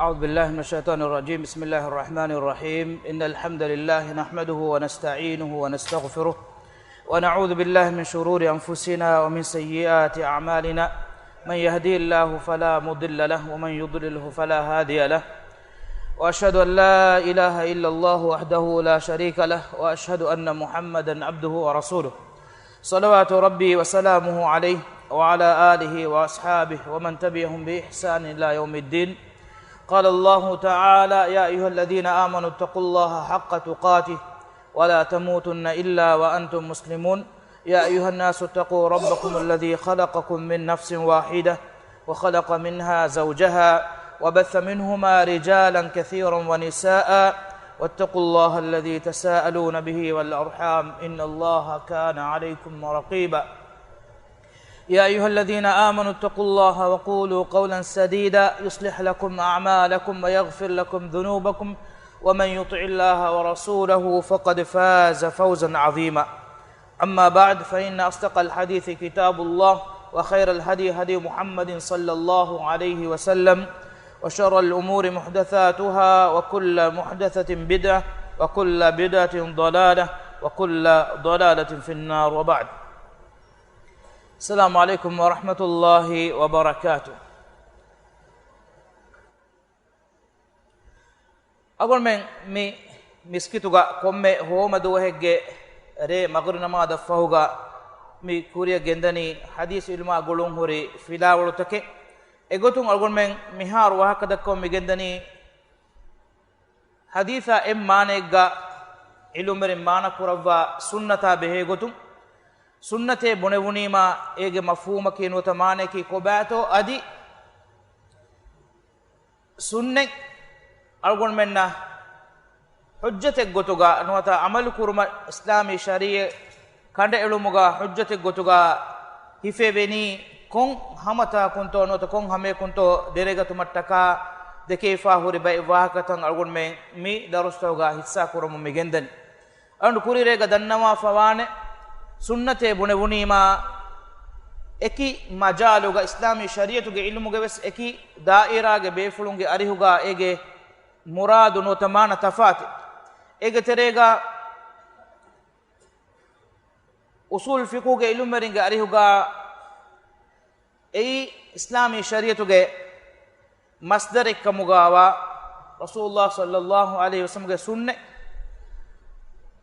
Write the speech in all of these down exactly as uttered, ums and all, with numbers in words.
أعوذ بالله من الشيطان الرجيم. بسم الله الرحمن الرحيم. إن الحمد لله نحمده ونستعينه ونستغفره، ونعوذ بالله من شرور أنفسنا ومن سيئات أعمالنا. من يهدي الله فلا مضل له، ومن يضلله فلا هادي له. وأشهد أن لا إله إلا الله وحده لا شريك له، وأشهد أن محمدا عبده ورسوله. صلوات ربي وسلامه عليه وعلى آله وأصحابه ومن تبعهم بإحسان إلى يوم الدين. قال الله تعالى: يا أيها الذين آمنوا اتقوا الله حق تقاته ولا تموتن إلا وأنتم مسلمون. يا أيها الناس اتقوا ربكم الذي خلقكم من نفس واحدة وخلق منها زوجها وبث منهما رجالا كثيرا ونساء واتقوا الله الذي تساءلون به والأرحام إن الله كان عليكم رقيبا. يا أيها الذين آمنوا اتقوا الله وقولوا قولا سديدا يصلح لكم أعمالكم ويغفر لكم ذنوبكم ومن يطع الله ورسوله فقد فاز فوزا عظيما. أما بعد، فإن أصدق الحديث كتاب الله، وخير الهدي هدي محمد صلى الله عليه وسلم، وشر الأمور محدثاتها، وكل محدثة بدعة، وكل بدعة ضلالة، وكل ضلالة في النار، وبعد. السلام عليكم ورحمة الله وبركاته. އަޅުގަނޑުމެން މި މިސްކިތުގަ ކޮންމެ ހޯމަ ދުވަހެއްގެ ރޭ މަޣްރިބް ނަމާދަށް ފަހުގަ މި ކުރިއަށް ގެންދަނީ ޙަދީޘް ޢިލްމާ ގުޅުން ހުރި ފިލާވަޅުތަކެއް. އެގޮތުން އަޅުގަނޑުމެން މިހާރު ވާހަކަ ދައްކަމުން މި ގެންދަނީ ޙަދީޘާ އެއް މާނައެއްގަ ޢިލްމުވެރިން މާނަ ކުރައްވާ ސުންނަތާ ބެހޭ ގޮތުން، ސުންނަތޭ ބުނެވުނީމާ އޭގެ މަފްހޫމަކީ ނުވަތަ މާނަޔަކީ ކޮބާތޯ އަދި ސުންނަތް އަޅުގަނޑުމެންނަށް ޙުއްޖަތެއް ގޮތުގަ ނުވަތަ ޢަމަލު ކުރުމަށް އިސްލާމީ ޝަރީޢަތް ކަނޑައެޅުމުގަ ޙުއްޖަތެއް ގޮތުގަ ހިފެވެނީ ކޮން ހަމަތަކުންތޯ ނުވަތަ ކޮން ހަމަޔަކުންތޯ ދެރަގަތުމަށްޓަކާ ދެކެވިފާ ހުރި ބައެއް ވާހަކަތައް އަޅުގަނޑުމެން މި ދަރުސްތަކުގަ ހިއްސާ ކުރަމުން މި ގެންދަނީ. އަޅުގަނޑު ކުރިއަރޭގަ ދަންނަވާފަވާނެ، ސުންނަތޭ ބުނެވުނީމާ އެކި މަޖާލުގަ އިސްލާމީ ޝަރީޢަތުގެ ޢިލްމުގެ ވެސް އެކި ދާއިރާގެ ބޭފުޅުންގެ އަރިހުގަ އޭގެ މުރާދު ނުވަތަ މާނަ ތަފާތެއް. އޭގެ ތެރޭގަ އުޞޫލު ފިޤުހުގެ ޢިލްމުވެރިންގެ އަރިހުގަ އެއީ އިސްލާމީ ޝަރީޢަތުގެ މަޞްދަރެއްކަމުގައިވާ ރަސޫލުﷲ ޞައްލަﷲ ޢަލައިހި ވަސައްލަމްގެ ސުންނަތް.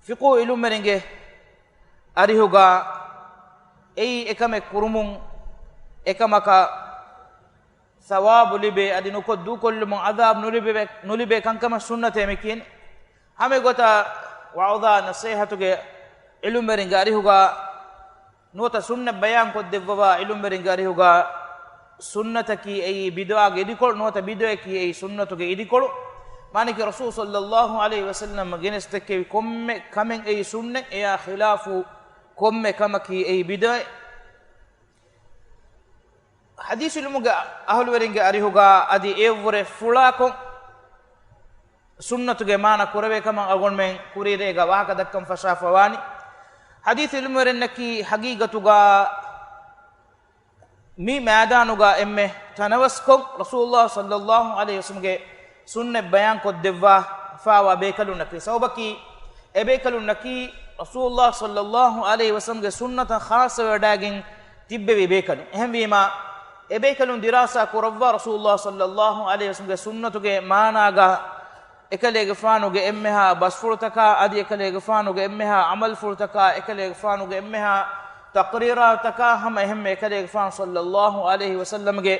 ފިޤުހު ޢިލްމުވެރިންގެ އަރިހުގަ އެއީ އެކަމެއް ކުރުމުން އެކަމަކަށް ޘަވާބު ލިބޭ، އަދި ނުކޮށް ދޫކޮށްލުމުން ޢަޛާބު ނުލިބެ-، ނުލިބޭ ކަންކަމަށް ސުންނަތޭ މި ކިޔަނީ. ހަމަ އެގޮތަށް ވަޢުޡާ ނަޞޭޙަތުގެ ޢިލްމުވެރިންގެ އަރިހުގަ ނުވަތަ ސުންނަތް ބަޔާން ކޮށްދެއްވަވާ ޢިލްމުވެރިންގެ އަރިހުގަ ސުންނަތަކީ އެއީ ބިދުޢާގެ އިދިކޮޅު، ނުވަތަ ބިދުޢަކީ އެއީ ސުންނަތުގެ އިދިކޮޅު. މާނައަކީ ރަސޫލު ޞައްލަﷲ ޢަލައިހި ވަސައްލަމް ގެނެސްދެއްކެވި ކޮންމެ ކަމެއް އެއީ ސުންނަތް، އެޔާ ޚިލާފު ކޮންމެ ކަމަކީ އެއީ ބިދުޢަ. ޙަދީޘް ޢިލްމުގެ އަހުލުވެރިންގެ އަރިހުގަ އަދި އެއަށްވުރެ ފުޅާކޮށް ސުންނަތުގެ މާނަ ކުރެވޭ ކަމަށް އަޅުގަނޑުމެން ކުރިއަރޭގަ ވާހަކަ ދައްކަން ފަށާފަވާނީ. ޙަދީޘް ޢިލްމުވެރިންނަކީ ޙަޤީޤަތުގަ މި މައިދާނުގަ އެންމެ ތަނަވަސްކޮށް ރަސޫލުﷲ ޞައްލަﷲ ޢަލައިހި ވަސައްލަމްގެ ސުންނަތް ބަޔާން ކޮށްދެއްވާފަވާ ބޭކަލުންނަކީ. ސަބަބަކީ އެބޭކަލުންނަކީ ރަސޫލުﷲ ޞައްލަﷲ ޢަލައިހި ވަސައްލަމްގެ ސުންނަތަށް ޚާއްޞަވެވަޑައިގެން ތިއްބެވި ބޭކަލުން. އެހެންވީމާ، އެބޭކަލުން ދިރާސާ ކުރައްވާ ރަސޫލުﷲ ޞައްލަﷲ ޢަލައިހި ވަސައްލަމްގެ ސުންނަތުގެ މާނާގަ އެކަލޭގެފާނުގެ އެންމެހާ ބަސްފުޅުތަކާ، އަދި އެކަލޭގެފާނުގެ އެންމެހާ ޢަމަލުފުޅުތަކާ، އެކަލޭގެފާނުގެ އެންމެހާ ތަޤްރީރާތަކާ، ހަމަ އެހެންމެ އެކަލޭގެފާނު ޞައްލަﷲ ޢަލައިހި ވަސައްލަމްގެ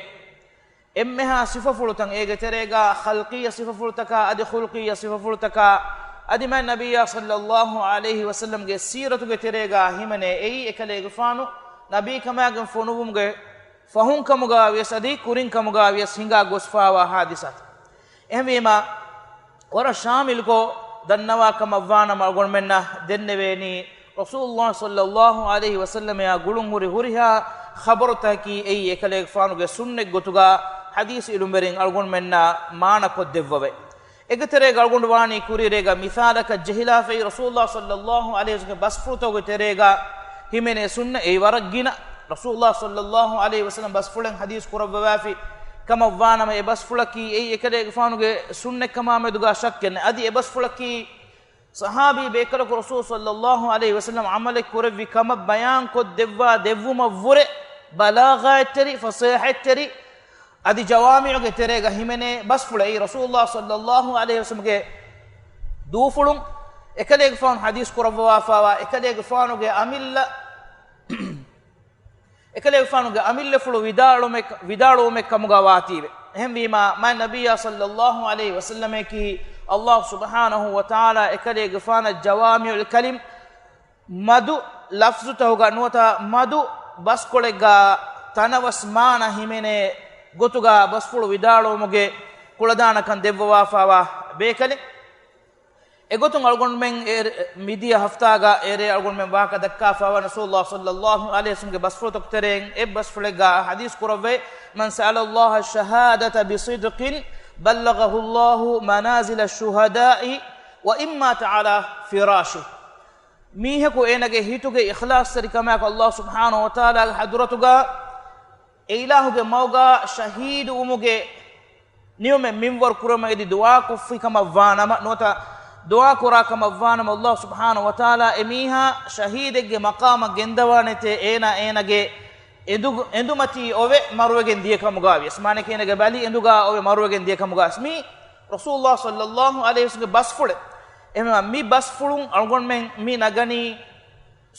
އެންމެހާ ސިފަފުޅުތައް، އޭގެ ތެރޭގަ ޚަލްޤިއްޔަ ސިފަފުޅުތަކާ، އަދި ޚުލްޤިއްޔަ ސިފަފުޅުތަކާ، އަދި މާތް ނަބިއްޔާ ޞައްލަﷲ ޢަލައިހި ވަސައްލަމްގެ ސީރަތުގެ ތެރޭގަ ހިމެނޭ. އެއީ އެކަލޭގެފާނު ނަބީކަމާގެން ފޮނުވުމުގެ ފަހުން ކަމުގަ ވިޔަސް އަދި ކުރިން ކަމުގަ ވިޔަސް ހިނގާ ގޮސްފާވާ ޙާދިސާތައް. އެހެންވީމާ، ވަރަށް ޝާމިލްކޮށް ދަންނަވާ ކަމަށްވާނަމަ އަޅުގަނޑުމެންނަށް ދެންނެވޭނީ، ރަސޫލުﷲ ޞައްލަﷲ ޢަލައިހި ވަސައްލަމައާ ގުޅުން ހުރި ހުރިހާ ޚަބަރުތަކަކީ އެއީ އެކަލޭގެފާނުގެ ސުންނަތް ގޮތުގަ ޙަދީޘް ޢިލްމުވެރިން އަޅުގަނޑުމެންނަށް މާނަކޮށްދެއްވަވޭ. އޭގެ ތެރޭގަ އަޅުގަނޑު ވާނީ ކުރިއެރޭގަ މިސާލަކަށް ޖެހިލާފައި، ރަސޫލުﷲ ޞައްލަﷲ ޢަލައިހި ވަސައްލަމްގެ ބަސްފުޅުތަކުގެ ތެރޭގަ ހިމެނޭ ސުންނަތް އެއީ ވަރަށް ގިނަ. ރަސޫލުﷲ ޞައްލަﷲ ޢަލައިހި ވަސައްލަމް ބަސްފުޅެއް ޙަދީޘް ކުރައްވަވާފި، ކަމަށްވާނަމަ، އެ ބަސްފުޅަކީ އެއީ އެކަލޭގެފާނުގެ ސުންނަތްކަމާ މެދުގާ ޝައްކެއް ނެތް. އަދި އެ ބަސްފުޅަކީ ޞަޙާބީ ބޭކަލަކު ރަސޫލު ޞައްލައްލާހު ޢަލައިހި ވަސައްލަމަ ޢަމަލެއް ކުރެއްވި ކަމަށް ބަޔާންކޮށްދެއްވާ ދެއްވުމަށްވުރެ، ބަލާޣާތްތެރި، ފަޞޭޙަތްތެރި، އަދި ޖަވާމިޢުގެ ތެރޭގަ ހިމެނޭ ބަސްފުޅެއް. އެއީ ރަސޫލު ޞައްލައްލާހު ޢަލައިހި ވަސައްލަމަގެ ދޫފުޅުން އެކަލޭގެފާނު ޙަދީޘް ކުރައްވާފައިވާ އެކަލޭގެފާނުގެ އަމިއްލަ އެކަލޭގެފާނުގެ އަމިއްލަފުޅު ވިދާޅުވުމެއް، ވިދާޅުވުމެއް ކަމުގަ ވާތީވެ. އެހެންވީމާ، މާތް ނަބިއްޔާ ޞައްލައްލާހު ޢަލައިހި ވަސައްލަމަކީ ﷲ ސުބްޙާނަހޫ ވަތަޢާލާ އެކަލޭގެފާނަށް ޖަވާމިޢުލް ކަލިމް، މަދު ލަފްޒުތަކުގަ ނުވަތަ މަދު ބަސްކޮޅެއްގަ ތަނަވަސް މާނަ ހިމެނޭ ގޮތުގަ ބަސްފުޅު ވިދާޅުވުމުގެ ކުޅަދާނަކަން ދެއްވަވާފައިވާ ބޭކަލެއް. އެގޮތުން އަޅުގަނޑުމެން އެ މިދިޔަ ހަފްތާގަ އެރޭ އަޅުގަނޑުމެން ވާހަކަ ދައްކާފައިވާ ރަސޫލު ޞައްލައްލާހު ޢަލައިހި ވަސައްލަމްގެ ބަސްފުޅުތަކު ތެރެއިން އެއް ބަސްފުޅެއްގަ ޙަދީޘް ކުރައްވައި، من سأل الله الشهادة بصدق بلغه الله منازل الشهداء وإن مات على فراشه. މީހަކު އޭނަގެ ހިތުގެ އިޚްލާޞްތެރިކަމާއެކު ﷲ ސުބްޙާނަހޫ ވަތަޢާލާގެ ޙަޟްރަތުގަ އެ އިލާހުގެ މަގުގަ ޝަހީދުވުމުގެ ނިޢުމަތް މިންވަރު ކުރުމަށް އެދި ދުޢާކޮށްފި ކަމަށްވާނަމަ، ނުވަތަ ދުޢާކުރާ ކަމަށްވާނަމަ، ﷲ ސުބްޙާނަހޫ ވަތަޢާލާ އެމީހާ ޝަހީދެއްގެ މަޤާމަށް ގެންދަވާނެތޭ، އޭނާ އޭނަގެ އެނދު، އެނދުމަތީ އޮވެ މަރުވެގެން ދިޔަ ކަމުގަވިޔަސް. މާނައަކީ އޭނަގެ ބަލި އެނދުގަ އޮވެ މަރުވެގެން ދިޔަ ކަމުގަވިޔަސް. މީ ރަސޫލު ޞައްލައްލާހު ޢަލައިހި ވަސައްލަމްގެ ބަސްފުޅެއް. އެހެންވީމާ މި ބަސްފުޅުން އަޅުގަނޑުމެން މި ނަގަނީ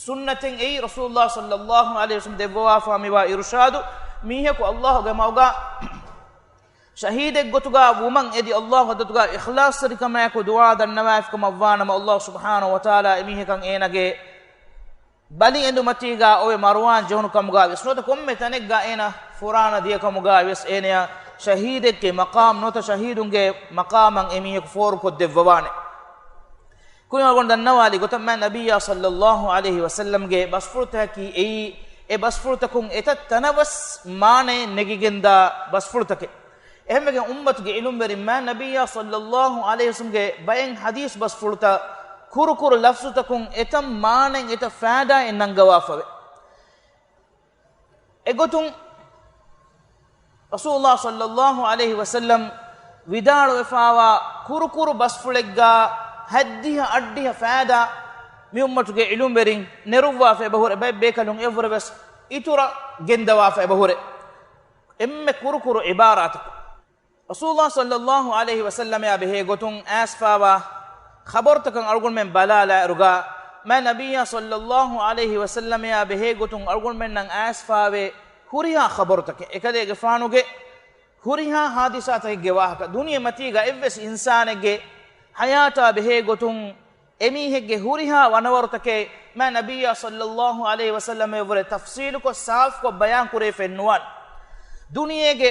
ސުންނަތެއް. އެއީ ރަސޫލު ޞައްލައްލާހު ޢަލައިހި ވަސައްލަމް ދެއްވަވާފައިވާ އިރުޝާދު، މީހަކު ﷲގެ މަގުގަ ޝަހީދެއްގޮތުގަ ވުމަށް އެދި ﷲ ޙަޟްރަތުގަ އިޚްލާޞްތެރިކަމާއެކު ދުޢާ ދަންނަވާފިކަމަށްވާނަމަ، ﷲ ސުބްޙާނަހޫ ވަތަޢާލާ އެމީހަކަށް އޭނަގެ ބަލި އެނދުމަތީގަ އޮވެ މަރުވާން ޖެހުނު ކަމުގަވިޔަސް، ނުވަތަ ކޮންމެ ތަނެއްގަ އޭނަ ފުރާނަ ދިޔަ ކަމުގަވިޔަސް، އޭނަޔަށް ޝަހީދެއްގެ މަޤާމް ނުވަތަ ޝަހީދުންގެ މަޤާމަށް އެމީހަކު ފޯރުކޮށްދެއްވަވާނެ. ކުރިން އަޅުގަނޑު ދަންނަވާލި ގޮތަށް މާތް ނަބިއްޔާ ޞައްލައްލާހު ޢަލައިހި ވަސައްލަމްގެ ބަސްފުޅުތަކަކީ އެއީ، އެ ބަސްފުޅުތަކުން އެތައް ތަނަވަސް މާނައެއް ނެގިގެންދާ ބަސްފުޅުތަކެއް. އެހެންވެގެން އުއްމަތުގެ ޢިލްމުވެރިން މާތް ނަބިއްޔާ ޞައްލައްލާހު ޢަލައިހި ވަސައްލަމްގެ ބައެއް ޙަދީޘް ބަސްފުޅުތައް ކުރުކުރު ލަފްޒުތަކުން އެތައް މާނައެއް އެތައް ފައިދާއެއް ނަންގަވާފަވޭ. އެގޮތުން ރަސޫލު ޞައްލައްލާހު ޢަލައިހި ވަސައްލަމް ވިދާޅުވެފައިވާ ކުރުކުރު ބަސްފުޅެއްގަ ހަތްދިހަ އަށްޑިހަ ފައިދާ މި އުއްމަތުގެ ޢިލްމުވެރިން ނެރުއްވާފަ އެބަހުރެ، ބައެއް ބޭކަލުން އެއަށްވުރެ ވެސް އިތުރަށް ގެންދަވާފަ އެބަހުރެ. އެންމެ ކުރުކުރު ޢިބާރާތަކުން ރަސޫލު ޞައްލައްލާހު ޢަލައިހި ވަސައްލަމާ ބެހޭ ގޮތުން އައިސްފައިވާ ޚަބަރުތަކަށް އަޅުގަނޑުމެން ބަލާލާއިރުގަ، މާތް ނަބިއްޔާ ޞައްލައްލާހު ޢަލައިހި ވަސައްލަމާ ބެހޭ ގޮތުން އަޅުގަނޑުމެންނަށް އައިސްފައިވޭ ހުރިހާ ޚަބަރުތަކެއް، އެކަލޭގެފާނުގެ ހުރިހާ ޙާދިސާތަކެއްގެ ވާހަކަ، ދުނިޔެމަތީގަ އެއްވެސް އިންސާނެއްގެ ޙަޔާތާ ބެހޭ ގޮތުން އެމީހެއްގެ ހުރިހާ ވަނަވަރުތަކެއް މާތް ނަބިއްޔާ ޞައްލައްލާހު ޢަލައިހި ވަސައްލަމަށްވުރެ ތަފްޞީލުކޮށް ސާފުކޮށް ބަޔާން ކުރެވިފައެއް ނުވާނެ. ދުނިޔޭގެ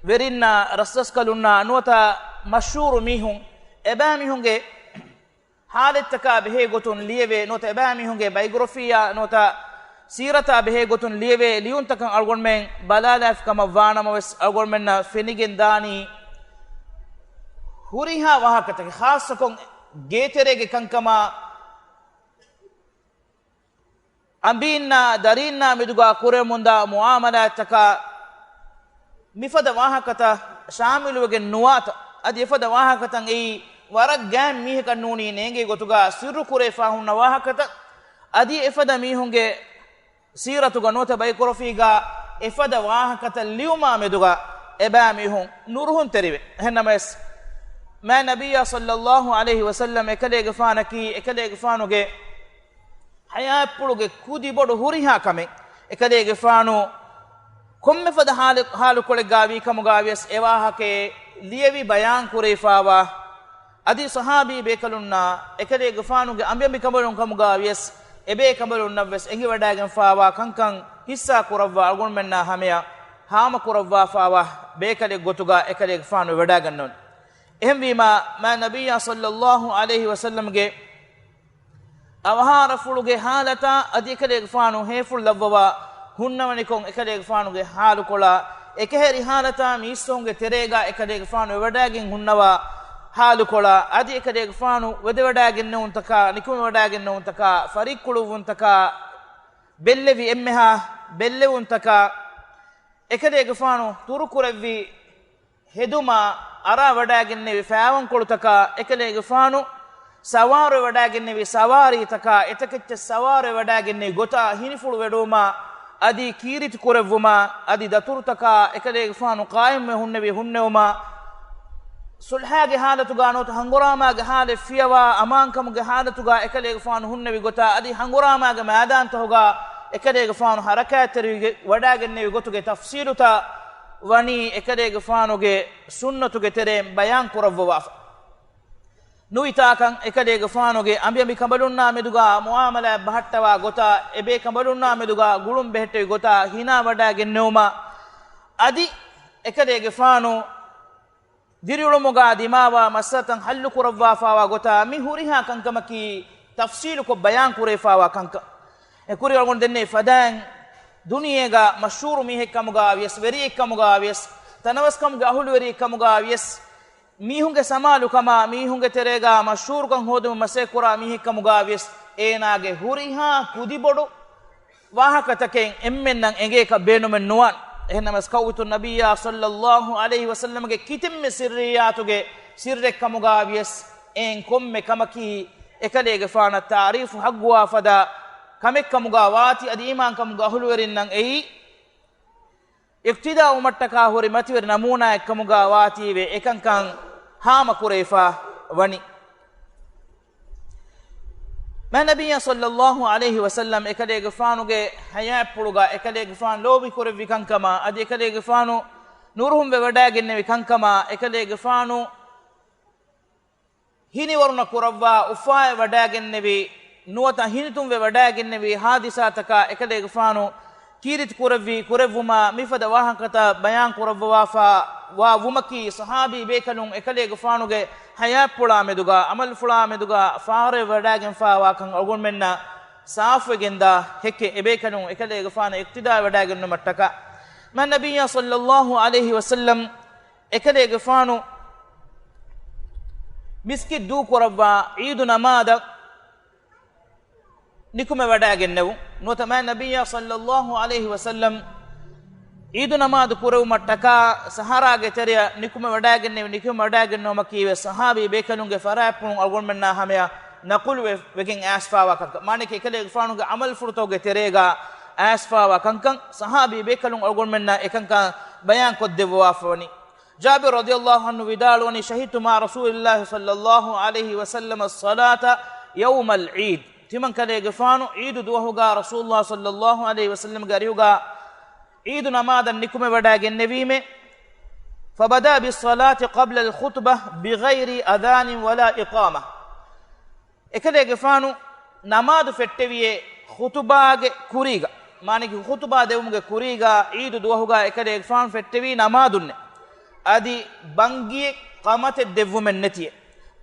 ވެރިންނާ، ރަސްރަސްކަލުންނާ ނުވަތަ މަޝްހޫރު މީހުން، އެބައިމީހުންގެ ޙާލަތްތަކާ ބެހޭ ގޮތުން ލިޔެވޭ ނުވަތަ އެބައިމީހުންގެ ބައިގްރަފީއާ ނުވަތަ ސީރަތާ ބެހޭ ގޮތުން ލިޔެވޭ ލިޔުންތަކަށް އަޅުގަނޑުމެން ބަލާލާފި ކަމަށް ވާނަމަވެސް، އަޅުގަނޑުމެންނަށް ފެނިގެން ދާނީ ހުރިހާ ވާހަކަތަކެއް، ޚާއްޞަކޮށް ގޭތެރޭގެ ކަންކަމާ، އަނބީންނާ ދަރީންނާ މެދުގާ ކުރެވެމުންދާ މުޢާމަލާތްތަކާ، މިފަދަ ވާހަކަތައް ޝާމިލުވެގެން ނުވާތަ، އަދި އެފަދަ ވާހަކަތައް އެއީ ވަރަށް ގާތް މީހަކަށް ނޫނީ ނޭނގޭ ގޮތުގާ ސިއްރު ކުރެވިފާ ހުންނަ ވާހަކަތައް، އަދި އެފަދަ މީހުންގެ ސީރަތުގަ ނުވަތަ ބައިގްރަފީގަ އެފަދަ ވާހަކަތައް ލިޔުމާ މެދުގަ އެބައިމީހުން ނުރުހުންތެރިވޭ. އެހެންނަމަވެސް، މާތް ނަބިއްޔާ ޞައްލައްލާހު ޢަލައިހި ވަސައްލަމް އެކަލޭގެފާނަކީ، އެކަލޭގެފާނުގެ ޙަޔާތްޕުޅުގެ ކުދި ބޮޑު ހުރިހާ ކަމެއް، އެކަލޭގެފާނު ކޮންމެފަދަ ޙާލެއް، ޙާލުކޮޅެއްގާ ވީ ކަމުގާވިޔަސް އެވާހަކައެއް ލިޔެވި ބަޔާން ކުރެވިފާވާ، އަދި ޞަޙާބީ ބޭކަލުންނާ އެކަލޭގެފާނުގެ އަނބިއަނބިކަނބަލުން ކަމުގާވިޔަސް އެބޭކަނބަލުންނަށްވެސް އެނގިވަޑައިގެންފާވާ ކަންކަން ޙިއްޞާ ކުރައްވާ އަޅުގަނޑުމެންނާ ހަމަޔަށް ހާމަކުރައްވާފާވާ ބޭކަލެއް ގޮތުގާ އެކަލޭގެފާނު ވެވަޑައިގަންނަވަން. އެހެންވީމާ، މާތް ނަބިއްޔާ ޞައްލައްލާހު ޢަލައިހި ވަސައްލަމްގެ އަވަހާރަފުޅުގެ ޙާލަތާ އަދި އެކަލޭގެފާނު ހޭފުޅު ލައްވަވާ ހުންނަވަނިކޮށް، އެކަލޭގެފާނުގެ ޙާލުކޮޅާ، އެކަހެރި ޙާލަތާ މީސްތަކުންގެ ތެރޭގާ އެކަލޭގެފާނު ވެވަޑައިގެން ހުންނަވާ ޙާލުކޮޅާ، އަދި އެކަލޭގެފާނު ވެދެވަޑައިގެންނެވުންތަކާ، ނިކުމެވަޑައިގެންނެވުންތަކާ، ފަރިއްކުޅުއްވުންތަކާ، ބެއްލެވި އެންމެހާ ބެއްލެވުންތަކާ، އެކަލޭގެފާނު ދުރުކުރެއްވި ހެދުމާ، އަރާ ވަޑާގެންނެވި ފައިވަންކޮޅުތަކާ، އެކަލޭގެފާނު ސަވާރުވެ ވަޑާގެންނެވި ސަވާރީތަކާ، އެތަކެއްޗެއް ސަވާރުވެ ވަޑާގެންނެވި ގޮތާ، ހިނިފުޅު ވެޑުވުމާ، އަދި ކީރިތި ކުރެއްވުމާ، އަދި ދަތުރުތަކާ އެކަލޭގެފާނު ޤާއިމްވެ ހުންނެވި ހުންނެވުމާ، ޞުލްޙާގެ ޙާލަތުގާ ނުވަތަ ހަނގުރާމާގެ ޙާލެއް ފިޔަވާ، އަމާންކަމުގެ ޙާލަތުގާ އެކަލޭގެފާނު ހުންނެވި ގޮތާ، އަދި ހަނގުރާމާގެ މައިދާންތަކުގާ އެކަލޭގެފާނު ޙަރަކާތްތެރިވި ވަޑާގެންނެވި ގޮތުގެ ތަފްޞީލުތައް ވަނީ އެކަލޭގެފާނުގެ ސުންނަތުގެ ތެރެއިން ބަޔާން ކުރައްވަވާފަ. ނުވިތާކަން، އެކަލޭގެފާނުގެ އަނބިއަނބިކަނބަލުންނާ މެދުގާ މުޢާމަލާތް ބަހައްޓަވާ ގޮތާ، އެބޭކަނބަލުންނާ މެދުގާ ގުޅުން ބެހެއްޓެވި ގޮތާ ހިނާ ވަޑާގެންނެވުމާ، އަދި އެކަލޭގެފާނު ދިރިއުޅުމުގާ ދިމާވާ މައްސަލަތައް ޙައްލު ކުރައްވާފާވާ ގޮތާ، މި ހުރިހާ ކަންކަމަކީ ތަފްޞީލުކޮށް ބަޔާން ކުރެވިފާވާ ކަންކަން. އެ ކުރިން އަޅުގަނޑު ދެންނެވި ފަދައިން، ދުނިޔޭގާ މަޝްހޫރު މީހެއްކަމުގާ ވިޔަސް، ވެރިއެއްކަމުގާ ވިޔަސް، ތަނަވަސްކަމުގެ އަހުލުވެރިއެއްކަމުގާ ވިޔަސް، މީހުންގެ ސަމާލުކަމާ، މީހުންގެ ތެރޭގާ މަޝްހޫރުކަން ހޯދުމަށް މަސައްކަތްކުރާ މީހެއްކަމުގާ ވިޔަސް، އޭނާގެ ހުރިހާ ކުދިބޮޑު ވާހަކަތަކެއް އެންމެންނަށް އެނގޭކަށް ބޭނުމެއް ނުވާން. އެހެންނަމަވެސް، ކައުއިތު ނަބިއްޔާ ޞައްލައްލާހު ޢަލައިހި ވަސައްލަމްގެ ކިތަންމެ ސިއްރިއްޔާތުގެ ސިއްރެއްކަމުގާ ވިޔަސް، އެއިން ކޮންމެ ކަމަކީ އެކަލޭގެފާނަށް ތާރީފު ޙައްޤުވާ ފަދަ ކަމެއްކަމުގާ ވާތީ، އަދި އީމާންކަމުގެ އަހުލުވެރިންނަށް އެއީ އިޤްތިދާ ވުމަށްޓަކާ ހުރި މަތިވެރި ނަމޫނާއެއްކަމުގާ ވާތީވެ އެކަންކަން ހާމަކުރެވިފާ ވަނީ. މާތް ނަބިއްޔާ ޞައްލައްލާހު ޢަލައިހި ވަސައްލަމް އެކަލޭގެފާނުގެ ޙަޔާތްޕުޅުގަ އެކަލޭގެފާނު ލޯބިކުރެއްވި ކަންކަމާ، އަދި އެކަލޭގެފާނު ނުރުހުންވެ ވަޑާގެންނެވި ކަންކަމާ، އެކަލޭގެފާނު ހިނިވަރުނަ ކުރައްވާ އުފާވެ ވަޑާގެންނެވި ނުވަތަ ހިނިތުންވެ ވަޑާގެންނެވި ޙާދިސާތަކާ އެކަލޭގެފާނު ކީރިތި ކުރެއްވި ކުރެއްވުމާ، މިފަދަ ވާހަކަތައް ބަޔާން ކުރައްވަވާފާ ވާ ވުމަކީ، ޞަޙާބީ ބޭކަލުން އެކަލޭގެފާނުގެ ޙަޔާތްޕުޅާ މެދުގާ، ޢަމަލުފުޅާ މެދުގާ ފާރެއް ވަޑާގެންފާވާކަން އަޅުގަނޑުމެންނަށް ސާފުވެގެންދާ ހެއްކެއް. އެބޭކަލުން އެކަލޭގެފާނަށް އިޤްތިދާ ވަޑާގެންނުމަށްޓަކާ، މާތް ނަބިއްޔާ ޞައްލައްލާހު ޢަލައިހި ވަސައްލަމް އެކަލޭގެފާނު މިސްކިތް ދޫކުރައްވާ ޢީދު ނަމާދަށް ނިކުމެވަޑައިގެންނެވުން. ނުވަތަ މާތް ނަބިއްޔާ ޞައްލައްލާހު ޢަލައިހި ވަސައްލަމް ޢީދު ނަމާދު ކުރެވުމަށްޓަކާ ޞަޙްރާގެ ތެރެއަށް ނިކުމެވަޑައިގެންނެވި. ނިކުމެވަޑައިގެންނެވުމަކީ ވެސް ޞަޙާބީ ބޭކަލުންގެ ފަރާތްޕުޅުން އަޅުގަނޑުމެންނާ ހަމަޔަށް ނަޤުލުވެ، ވެގެން އައިސްފާވާ ކަންކަން. މާނައަކީ އެކަލޭގެފާނުގެ ޢަމަލުފުޅުތަކުގެ ތެރޭގަ އައިސްފާވާ ކަންކަން ޞަޙާބީ ބޭކަލުން އަޅުގަނޑުމެންނަށް އެކަންކަން ބަޔާން ކޮށްދެއްވަވާފަ ވަނީ. ޖާބިރު ރަޟިޔަﷲ ޢަންހު ވިދާޅުވަނީ، شهدت مع رسول الله صلى الله عليه وسلم الصلاة يوم العيد. ތިމަންކަލޭގެފާނު ޢީދު ދުވަހުގަ ރަސޫލުﷲ ޞައްލައްލާހު ޢަލައިހި ވަސައްލަމްގެ އަރިހުގަ ޢީދު ނަމާދަށް ނިކުމެވަޑައިގެންނެވީމޭ. فبدأ بالصلاة قبل الخطبة بغير أذان ولا إقامة. އެކަލޭގެފާނު ނަމާދު ފެއްޓެވިއޭ ޚުޠުބާގެ ކުރީގަ. މާނައަކީ ޚުޠުބާ ދެވުމުގެ ކުރީގަ ޢީދު ދުވަހުގަ އެކަލޭގެފާނު ފެއްޓެވީ ނަމާދުންނޭ. އަދި ބަންގިއެއް ޤަމަތެއް ދެއްވުމެއް ނެތިއޭ.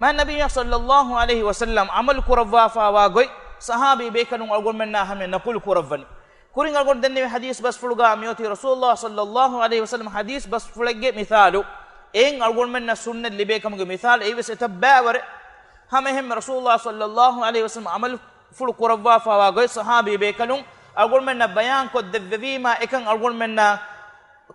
މާތް ނަބިއްޔާ ޞައްލައްލާހު ޢަލައިހި ވަސައްލަމް ޢަމަލު ކުރައްވާފާވާ ގޮތް ޞަޙާބީ ބޭކަލުން އަޅުގަނޑުމެންނާ ހަމަޔަށް ނަޤުލު ކުރައްވަނީ. ކުރިން އަޅުގަނޑު ދެންނެވި ޙަދީޘް ބަސްފުޅުގަ މިއޮތީ ރަސޫލުﷲ ޞައްލައްލާހު ޢަލައިހި ވަސައްލަމް ޙަދީޘް ބަސްފުޅެއްގެ މިޘާލު. އެއިން އަޅުގަނޑުމެންނަށް ސުންނަތް ލިބޭކަމުގެ މިޘާލު. އެއީވެސް އެތައް ބައިވަރެއް. ހަމައެހެންމެ ރަސޫލުﷲ ޞައްލައްލާހު ޢަލައިހި ވަސައްލަމް ޢަމަލުފުޅު ކުރައްވާފާވާ ގޮތް ޞަޙާބީ ބޭކަލުން އަޅުގަނޑުމެންނަށް ބަޔާން ކޮށްދެއްވެވީމާ، އެކަން އަޅުގަނޑުމެންނަށް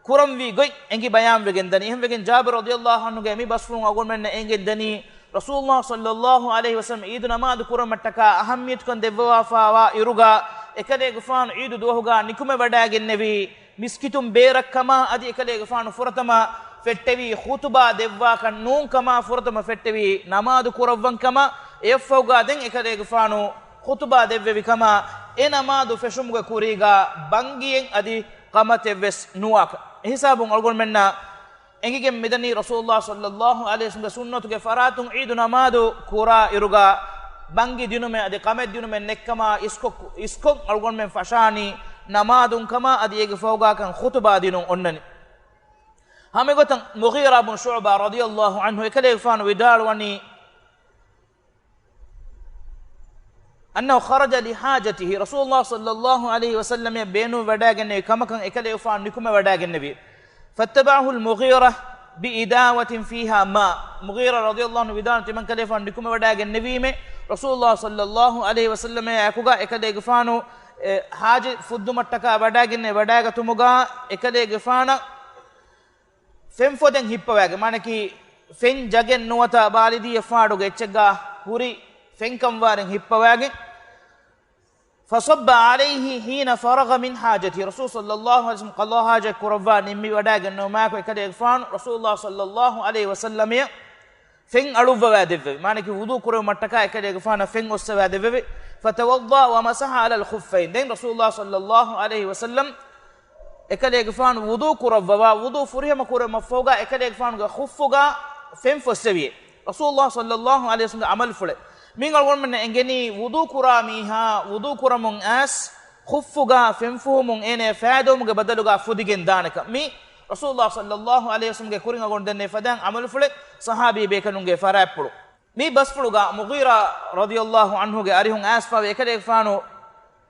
ކުރަންވީ ގޮތް އެނގި ބަޔާންވެގެން ދަނީ. އެހެންވެގެން ޖާބިރު ރަޟިޔަﷲ ޢަންހުގެ މި ބަސްފުޅުން އަޅުގަނޑުމެންނަށް އެނގެން ދަނީ، ރަސޫލުﷲ ޞައްލައްލާހު ޢަލައިހި ވަސައްލަމް ޢީދު ނަމާދު ކުރުމަށްޓަކާ އަހައްމިޔަތުކަން ދެއްވަވާފާވާ އިރުގަ، އެކަލޭގެފާނު ޢީދު ދުވަހުގަ ނިކުމެވަޑައިގެންނެވީ މިސްކިތުން ބޭރަށްކަމާ، އަދި އެކަލޭގެފާނު ފުރަތަމަ ފެއްޓެވީ ޚުޠުބާ ދެއްވާކަށް ނޫންކަމާ، ފުރަތަމަ ފެއްޓެވީ ނަމާދު ކުރައްވަންކަމާ، އެއަށްފަހުގަ ދެން އެކަލޭގެފާނު ޚުޠުބާ ދެއްވެވިކަމާ، އެ ނަމާދު ފެށުމުގެ ކުރީގަ ބަންގިއެއް އަދި ޤަމަތެއްވެސް ނުވާކަށް. އެހިސާބުން އަޅުގަނޑުމެންނަށް އެނގިގެން މިދަނީ ރަސޫލުﷲ ޞައްލައްލާހު ޢަލައިހި ވަސައްލަމްގެ ސުންނަތުގެ ފަރާތުން ޢީދު ނަމާދު ކުރާ އިރުގަ ބަންގި ދިނުމެއް އަދި ޤަމަތް ދިނުމެއް ނެތްކަމާ، އިސްކޮށް، އިސްކޮށް އަޅުގަނޑުމެން ފަށާނީ ނަމާދުން ކަމާ އަދި އޭގެ ފަހުގަކަން ޚުޠުބާ ދިނުން އޮންނަނީ. ހަމައެގޮތަށް މުޣީރާ ބުނު ޝުޢުބާ ރަޟިޔަﷲ ޢަންހު އެކަލޭގެފާނު ވިދާޅުވަނީ، أنه خرج لحاجته، ރަސޫލުﷲ ޞައްލައްލާހު ޢަލައިހި ވަސައްލަމަށް ބޭނުންވެވަޑައިގެންނެވި ކަމަކަށް އެކަލޭގެފާނު ނިކުމެވަޑައިގެންނެވި. فاتبعه المغيرة بإداوة فيها ماء. މުޣީރާ ރަޟިޔަﷲ ޢަންހު ވިދާޅުވަނީ، ތިމަންކަލޭގެފާނު ނިކުމެވަޑައިގެންނެވީމޭ، ރަސޫލުﷲ ޞައްލައްލާހު ޢަލައިހި ވަސައްލަމާއެކުގަ އެކަލޭގެފާނު، އެ، ޙާޖަތް ފުއްދުމަށްޓަކާ ވަޑައިގެންނެވި. ވަޑައިގަތުމުގަ އެކަލޭގެފާނަށް ފެންފޮދެއް ހިއްޕަވައިގެން، މާނަކީ ފެން ޖަގެއް ނުވަތަ ބާލިދީއެއް ފާޑުގެ އެއްޗެއްގާ ހުރި ފެންކަން ވާރެއް ހިއްޕަވައިގެން، فصب عليه حين فرغ من حاجته، ރަސޫލު ޞައްލައްލާހު ޢަލައިހި ވަސައްލަމަ ޤަޟާ ޙާޖަތް ކުރައްވާ ނިންމި ވަޑައިގެންނެވުމާއެކު އެކަލޭގެފާނު ރަސޫލު ޞައްލައްލާހު ޢަލައިހި ވަސައްލަމައަށް ފެން އަޅުއްވަވާ ދެއްވެވި. މާނަކީ ވުޟޫ ކުރެވުމަށްޓަކާ އެކަލޭގެފާނަށް ފެން އޮއްސަވާ ދެއްވެވި. فتوضأ ومسح على الخفين. ދެން ރަސޫލު ޞައްލައްލާހު ޢަލައިހި ވަސައްލަމަ އެކަލޭގެފާނު ވުޟޫ ކުރައްވަވާ، ވުޟޫ ފުރިހަމަ ކުރުމަށްފަހުގާ އެކަލޭގެފާނުގެ ޚުއްފުގާ ފެން ފޮއްސެވިއޭ. ރަސޫލު ޞައްލައްލާހު ޢަލައިހި ވަސައްލަމަގެ ޢަމަލުފުޅެއް. މިއިން އަޅުގަނޑުމެންނަށް އެނގެނީ ވުޟޫ ކުރާ މީހާ ވުޟޫ ކުރަމުން އައިސް ޚުއްފުގާ ފެން ފުހުމުން އޭނަޔަށް ފައިދަވުމުގެ ބަދަލުގާ ފުދިގެން ދާނެކަން. މި ރަސޫލު ޞައްލައްލާހު ޢަލައިހި ވަސައްލަމަގެ ކުރިން އަޅުގަނޑު ދެންނެވި ފަދައިން ޢަމަލުފުޅެއް ޞަޙާބީ ބޭކަލުންގެ ފަރާތްޕުޅު. މި ބަސްފުޅުގާ މުޣީރާ ރަޟިޔައްލާހު ޢަންހުގެ އަރިހުން އައިސްފަވި އެކަލޭގެފާނު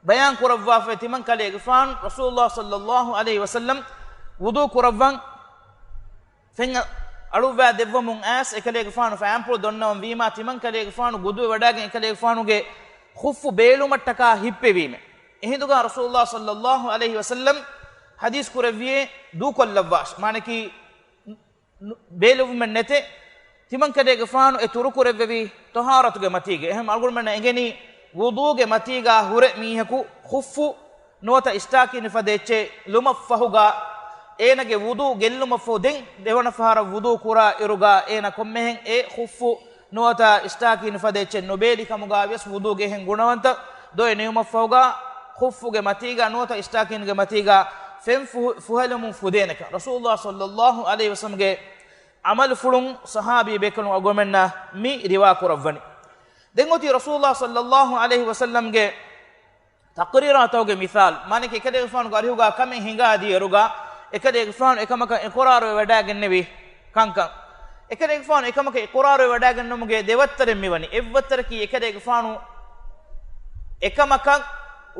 ބަޔާން ކުރައްވާފައި ތިމަން ކަލޭގެފާނު ރަސޫލު ޞައްލައްލާހު ޢަލައިހި ވަސައްލަމަ ވުޟޫ ކުރައްވަން ފެން އަޅުއްވާ ދެއްވަމުން އައިސް އެކަލޭގެފާނު ފައިންޕުޅު ދޮންނަވަން ވީމާ ތިމަން ކަލޭގެފާނު ގުދުވެ ވަޑައިގެން އެކަލޭގެފާނުގެ ޚުއްފު ބޭލުމަށްޓަކާ ހިއްޕެވީމެ. އެހިނދުގާ ރަސޫލު ޞައްލައްލާހު ޢަލައިހި ވަސައްލަމަ ޙަދީޘް ކުރެއްވިއޭ ދޫކޮށްލައްވާށި. މާނަކީ ނު-، ބޭލުވުމެއް ނެތޭ. ތިމަން ކަލޭގެފާނު އެ ތުރުކުރެއްވެވީ ޠަހާރަތުގެ މަތީގަ. އެހެން އަޅުގަނޑުމެންނަށް އެނގެނީ ވުޟޫގެ މަތީގާ ހުރެ މީހަކު ޚުއްފު ނުވަތަ އިސްޓާކީނު ފަދަ އެއްޗެއް ލުމަށްފަހުގާ އޭނަގެ ވުޟޫ ގެއްލުމަށްފަހު ދެން ދެވަނަ ފަހަރަށް ވުޟޫ ކުރާ އިރުގާ އޭނަ ކޮންމެހެން އެ ޚުއްފު ނުވަތަ އިސްޓާކީނު ފަދަ އެއްޗެއް ނުބޭލި ކަމުގާ ވިޔަސް ވުޟޫގެ އެހެން ގުނަވަންތަ ދޮއެއް ނިމުމަށްފަހުގާ ޚުއްފުގެ މަތީގާ ނުވަތަ އިސްޓާކީނުގެ މަތީގާ ފެން ފުހު-، ފުހެލުމުން ފުދޭނެކަން ރަސޫލު ޞައްލައްލާހު ޢަލައިހި ވަސައްލަމަގެ ޢަމަލުފުޅުން ޞަޙާބީ ބޭކަލުން އަޅުގަނޑުމެންނަށް މި ރިވާ ކުރައްވަނީ. ދެން އޮތީ ރަސޫލު ޞައްލައްލާހު ޢަލައިހި ވަސައްލަމަގެ ތަޤްރީރާތަކުގެ މިސާލު. މާނަކީ އެކަލޭގެފާނުގެ އަރިހުގާ ކަމެއް ހިނގާދިޔައިރުގާ އެކަލޭގެފާނު އެކަމަކަށް އިޤުރާރުވެވަޑައިގެންނެވި ކަންކަން. އެކަލޭގެފާނު އެކަމަކަށް އިޤުރާރުވެވަޑައިގެންނެވުމުގެ ދެވައްތަރެއް މިވަނީ. އެއްވައްތަރަކީ އެކަލޭގެފާނު އެކަމަކަށް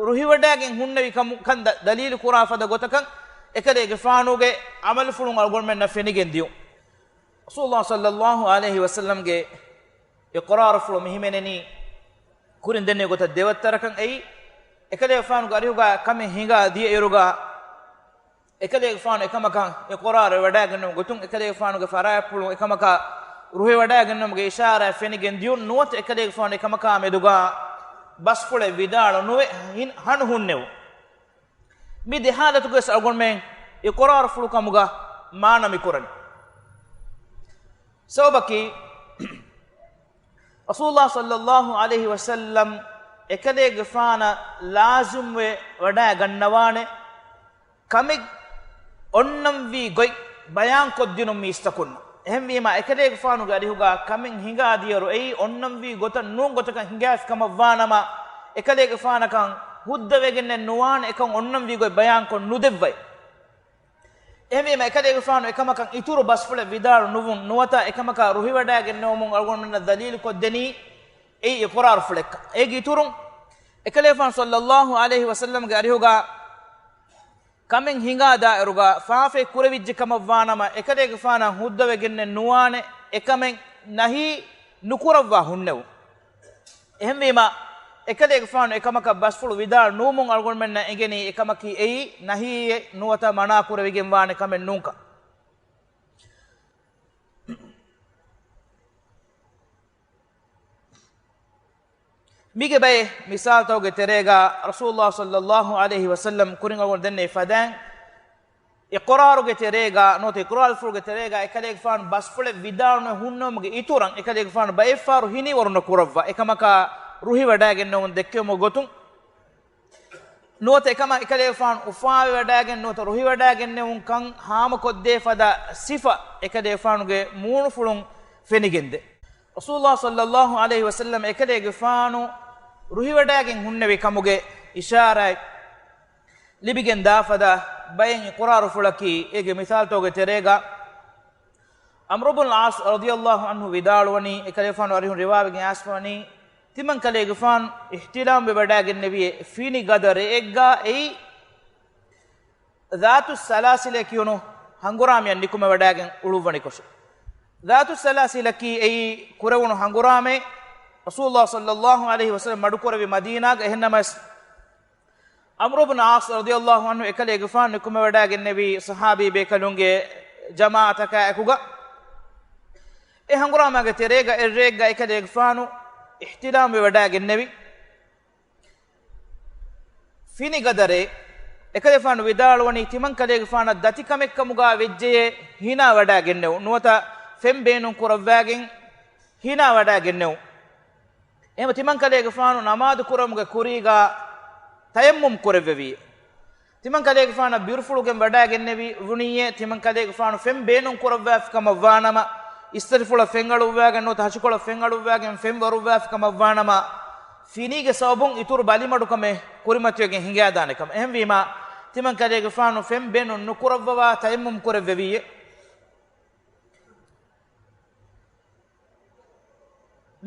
ރުހިވަޑައިގެން ހުންނެވި ކަމު ކަން ދަ-، ދަލީލު ކުރާ ފަދަ ގޮތަކަށް އެކަލޭގެފާނުގެ ޢަމަލުފުޅުން އަޅުގަނޑުމެންނަށް ފެނިގެން ދިޔުން. ރަސޫލު ޞައްލައްލާހު ޢަލައިހި ވަސައްލަމަގެ އިޤުރާރުފުޅު މި ހިމެނެނީ ކުރިން ދެންނެވި ގޮތަށް ދެވައްތަރަކަށް. އެއީ، އެކަލޭގެފާނުގެ އަރިހުގާ ކަމެއް ހިނގާ ދިޔައިރުގާ، އެކަލޭގެފާނު އެކަމަކަށް އިޤުރާރު ވަޑައިގެންނެވުނު ގޮތުން، އެކަލޭގެފާނުގެ ފަރާތްޕުޅުން އެކަމަކަށް ރުހިވަޑައިގެންނެވުމުގެ އިޝާރާތް ފެނިގެން ދިޔުން ނުވަތަ އެކަލޭގެފާނު އެކަމަކާ މެދުގާ ބަސްފުޅެއް ވިދާޅު ނުވެ ހިން-، ހަނު ހުންނެވުން. މި ދެ ޙާލަތުގައި ވެސް އަޅުގަނޑުމެން އިޤުރާރުފުޅު ކަމުގަ މާނަ މި ކުރަނީ. ސަބަބަކީ، ރަސޫލު ޞައްލައްލާހު ޢަލައިހި ވަސައްލަމަ އެކަލޭގެފާނަށް ލާޒިމްވެ ވަޑައިގަންނަވާނެ ކަމެއް އޮންނަންވީ ގޮތް ބަޔާންކޮށްދިނުން މީސްތަކުންނަށް. އެހެންވީމާ، އެކަލޭގެފާނުގެ އަރިހުގާ ކަމެއް ހިނގާދިޔައިރު އެއީ އޮންނަންވީ ގޮތަށް ނޫން ގޮތަކަށް ހިނގާފި ކަމަށްވާނަމަ، އެކަލޭގެފާނަކަށް ހުއްދަވެގެންނެއް ނުވާނެ އެކަން އޮންނަންވީ ގޮތް ބަޔާންކޮށް ނުދެއްވައި. އެހެންވީމަ، އެކަލޭގެފާނު އެކަމަކަށް އިތުރު ބަސްފުޅެއް ވިދާޅު ނުވުން ނުވަތަ އެކަމަކާ ރުހިވަޑައިގެންނެވުމުން އަޅުގަނޑުމެންނަށް ދަލީލުކޮށްދެނީ އެއީ އިޤުރާރުފުޅެއްކަން. އޭގެ އިތުރުން، އެކަލޭގެފާނު ޞައްލައްލާހު ޢަލައިހި ވަސައްލަމަގެ އަރިހުގާ ކަމެއް ހިނގާ ދާއިރުގާ ފާފައެއް ކުރެވިއްޖެ ކަމަށްވާނަމަ، އެކަލޭގެފާނަށް ހުއްދަވެގެންނެއް ނުވާނެ އެކަމެއް ނަހީ ނުކުރައްވާ ހުންނެވުން. އެހެންވީމަ، އެކަލޭގެފާނު އެކަމަކަށް ބަސްފުޅު ވިދާޅު ނުވުމުން އަޅުގަނޑުމެންނަށް އެނގެނީ އެކަމަކީ އެއީ ނަހީއެއް ނުވަތަ މަނާ ކުރެވިގެންވާނެ ކަމެއް ނޫންކަން. މީގެ ބައެއް މިސާލުތަކުގެ ތެރޭގަ ރަސޫލު ޞައްލައްލާހު ޢަލައިހި ވަސައްލަމަ ކުރިން އަޅުގަނޑު ދެންނެވި ފަދައިން، އިޤުރާރުގެ ތެރޭގަ ނުވަތަ އިޤުރާރުފުޅުގެ ތެރޭގަ އެކަލޭގެފާނު ބަސްފުޅެއް ވިދާޅު ނުވެ ހުންނެވުމުގެ އިތުރަށް އެކަލޭގެފާނު ބައެއްފަހަރު ހިނިވަރުނަ ކުރައްވާ އެކަމަކާ ރުހިވަޑައިގެންނެވުން ދެއްކެވުމުގެ ގޮތުން، ނުވަތަ އެކަމަށް އެކަލޭގެފާނު އުފާވެވަޑައިގެން ނުވަތަ ރުހިވަޑައިގެންނެވުންކަން ހާމަކޮށްދޭ ފަދަ ސިފަ އެކަލޭގެފާނުގެ މޫނުފުޅުން ފެނިގެންދޭ. ރަސޫލު ޞައްލައްލާހު ޢަލައިހި ވަސައްލަމަ އެކަލޭގެފާނު ރުހިވަޑައިގެން ހުންނެވި ކަމުގެ އިޝާރާތް ލިބިގެން ދާ ފަދަ ބައެއް އިޤުރާރުފުޅަކީ، އޭގެ މިސާލުތަކުގެ ތެރޭގަ، ޢަމްރު ބުނުލް ޢާޞް ރަޟިޔައްލާހު ޢަންހު ވިދާޅުވަނީ، އެކަލޭގެފާނު އަރިހުން ރިވާވެގެން އައިސްފަވަނީ، ތިމަން ކަލޭގެފާނު އިޙްތިލާމް ވެވަޑައިގެންނެވިއޭ ފިނި ގަދަ ރެއެއްގާ، އެއީ ޛާތުއް ސަލާސިލޭ ކިޔުނު ހަނގުރާމަޔަށް ނިކުމެވަޑައިގެން އުޅުއްވަނިކޮށެއް. ޛާތުއް ސަލާސިލަކީ އެއީ ކުރެވުނު ހަނގުރާމައެއް. ރަސޫލު ޞައްލައްލާހު ޢަލައިހި ވަސައްލަމަ މަޑުކުރެއްވި މަދީނާގަ. އެހެންނަމަވެސް، ޢަމްރު ބުނު ޢާޞް ރަޟިޔައްލާހު ޢަންހު އެކަލޭގެފާނު ނިކުމެވަޑައިގެންނެވީ ޞަޙާބީ ބޭކަލުންގެ ޖަމާޢަތަކާ އެކުގަ އެ ހަނގުރާމާގެ ތެރޭގަ އެއްރެއެއްގަ އެކަލޭގެފާނު އިޙްތިލާމްވެ ވަޑާގެންނެވި. ފިނިގަދަރޭ އެކަލޭގެފާނު ވިދާޅުވަނީ ތިމަންކަލޭގެފާނަށް ދަތިކަމެއްކަމުގާ ވެއްޖެޔޭ ހިނާ ވަޑާގެންނެވުން. ނުވަތަ ފެން ބޭނުން ކުރައްވާގެން ހިނާ ވަޑާގެންނެވުން. އެހެން ތިމަންކަލޭގެފާނު ނަމާދު ކުރުމުގެ ކުރީގާ ތަޔައްމުމް ކުރެއްވެވި. ތިމަންކަލޭގެފާނަށް ބިރުފުޅުގެން ވަޑާގެންނެވި ވުނިއްޔޭ، ތިމަންކަލޭގެފާނު ފެން ބޭނުން ކުރައްވާފި ކަމަށްވާނަމަ، އިސްތަށިފުޅަށް ފެން އަޅުއްވާގެން ނުވަތަ ހަށިކޮޅަށް ފެން އަޅުއްވާގެން ފެން ވަރުއްވާފި ކަމަށްވާނަމަ، ފިނީގެ ސަބަބުން އިތުރު ބަލިމަޑުކަމެއް ކުރިމަތިވެގެން ހިނގާދާނެ ކަމަށް. އެހެންވީމާ، ތިމަންކަލޭގެފާނު ފެން ބޭނުން ނުކުރައްވަވާ ތަޔައްމުމް ކުރެއްވެވީއޭ.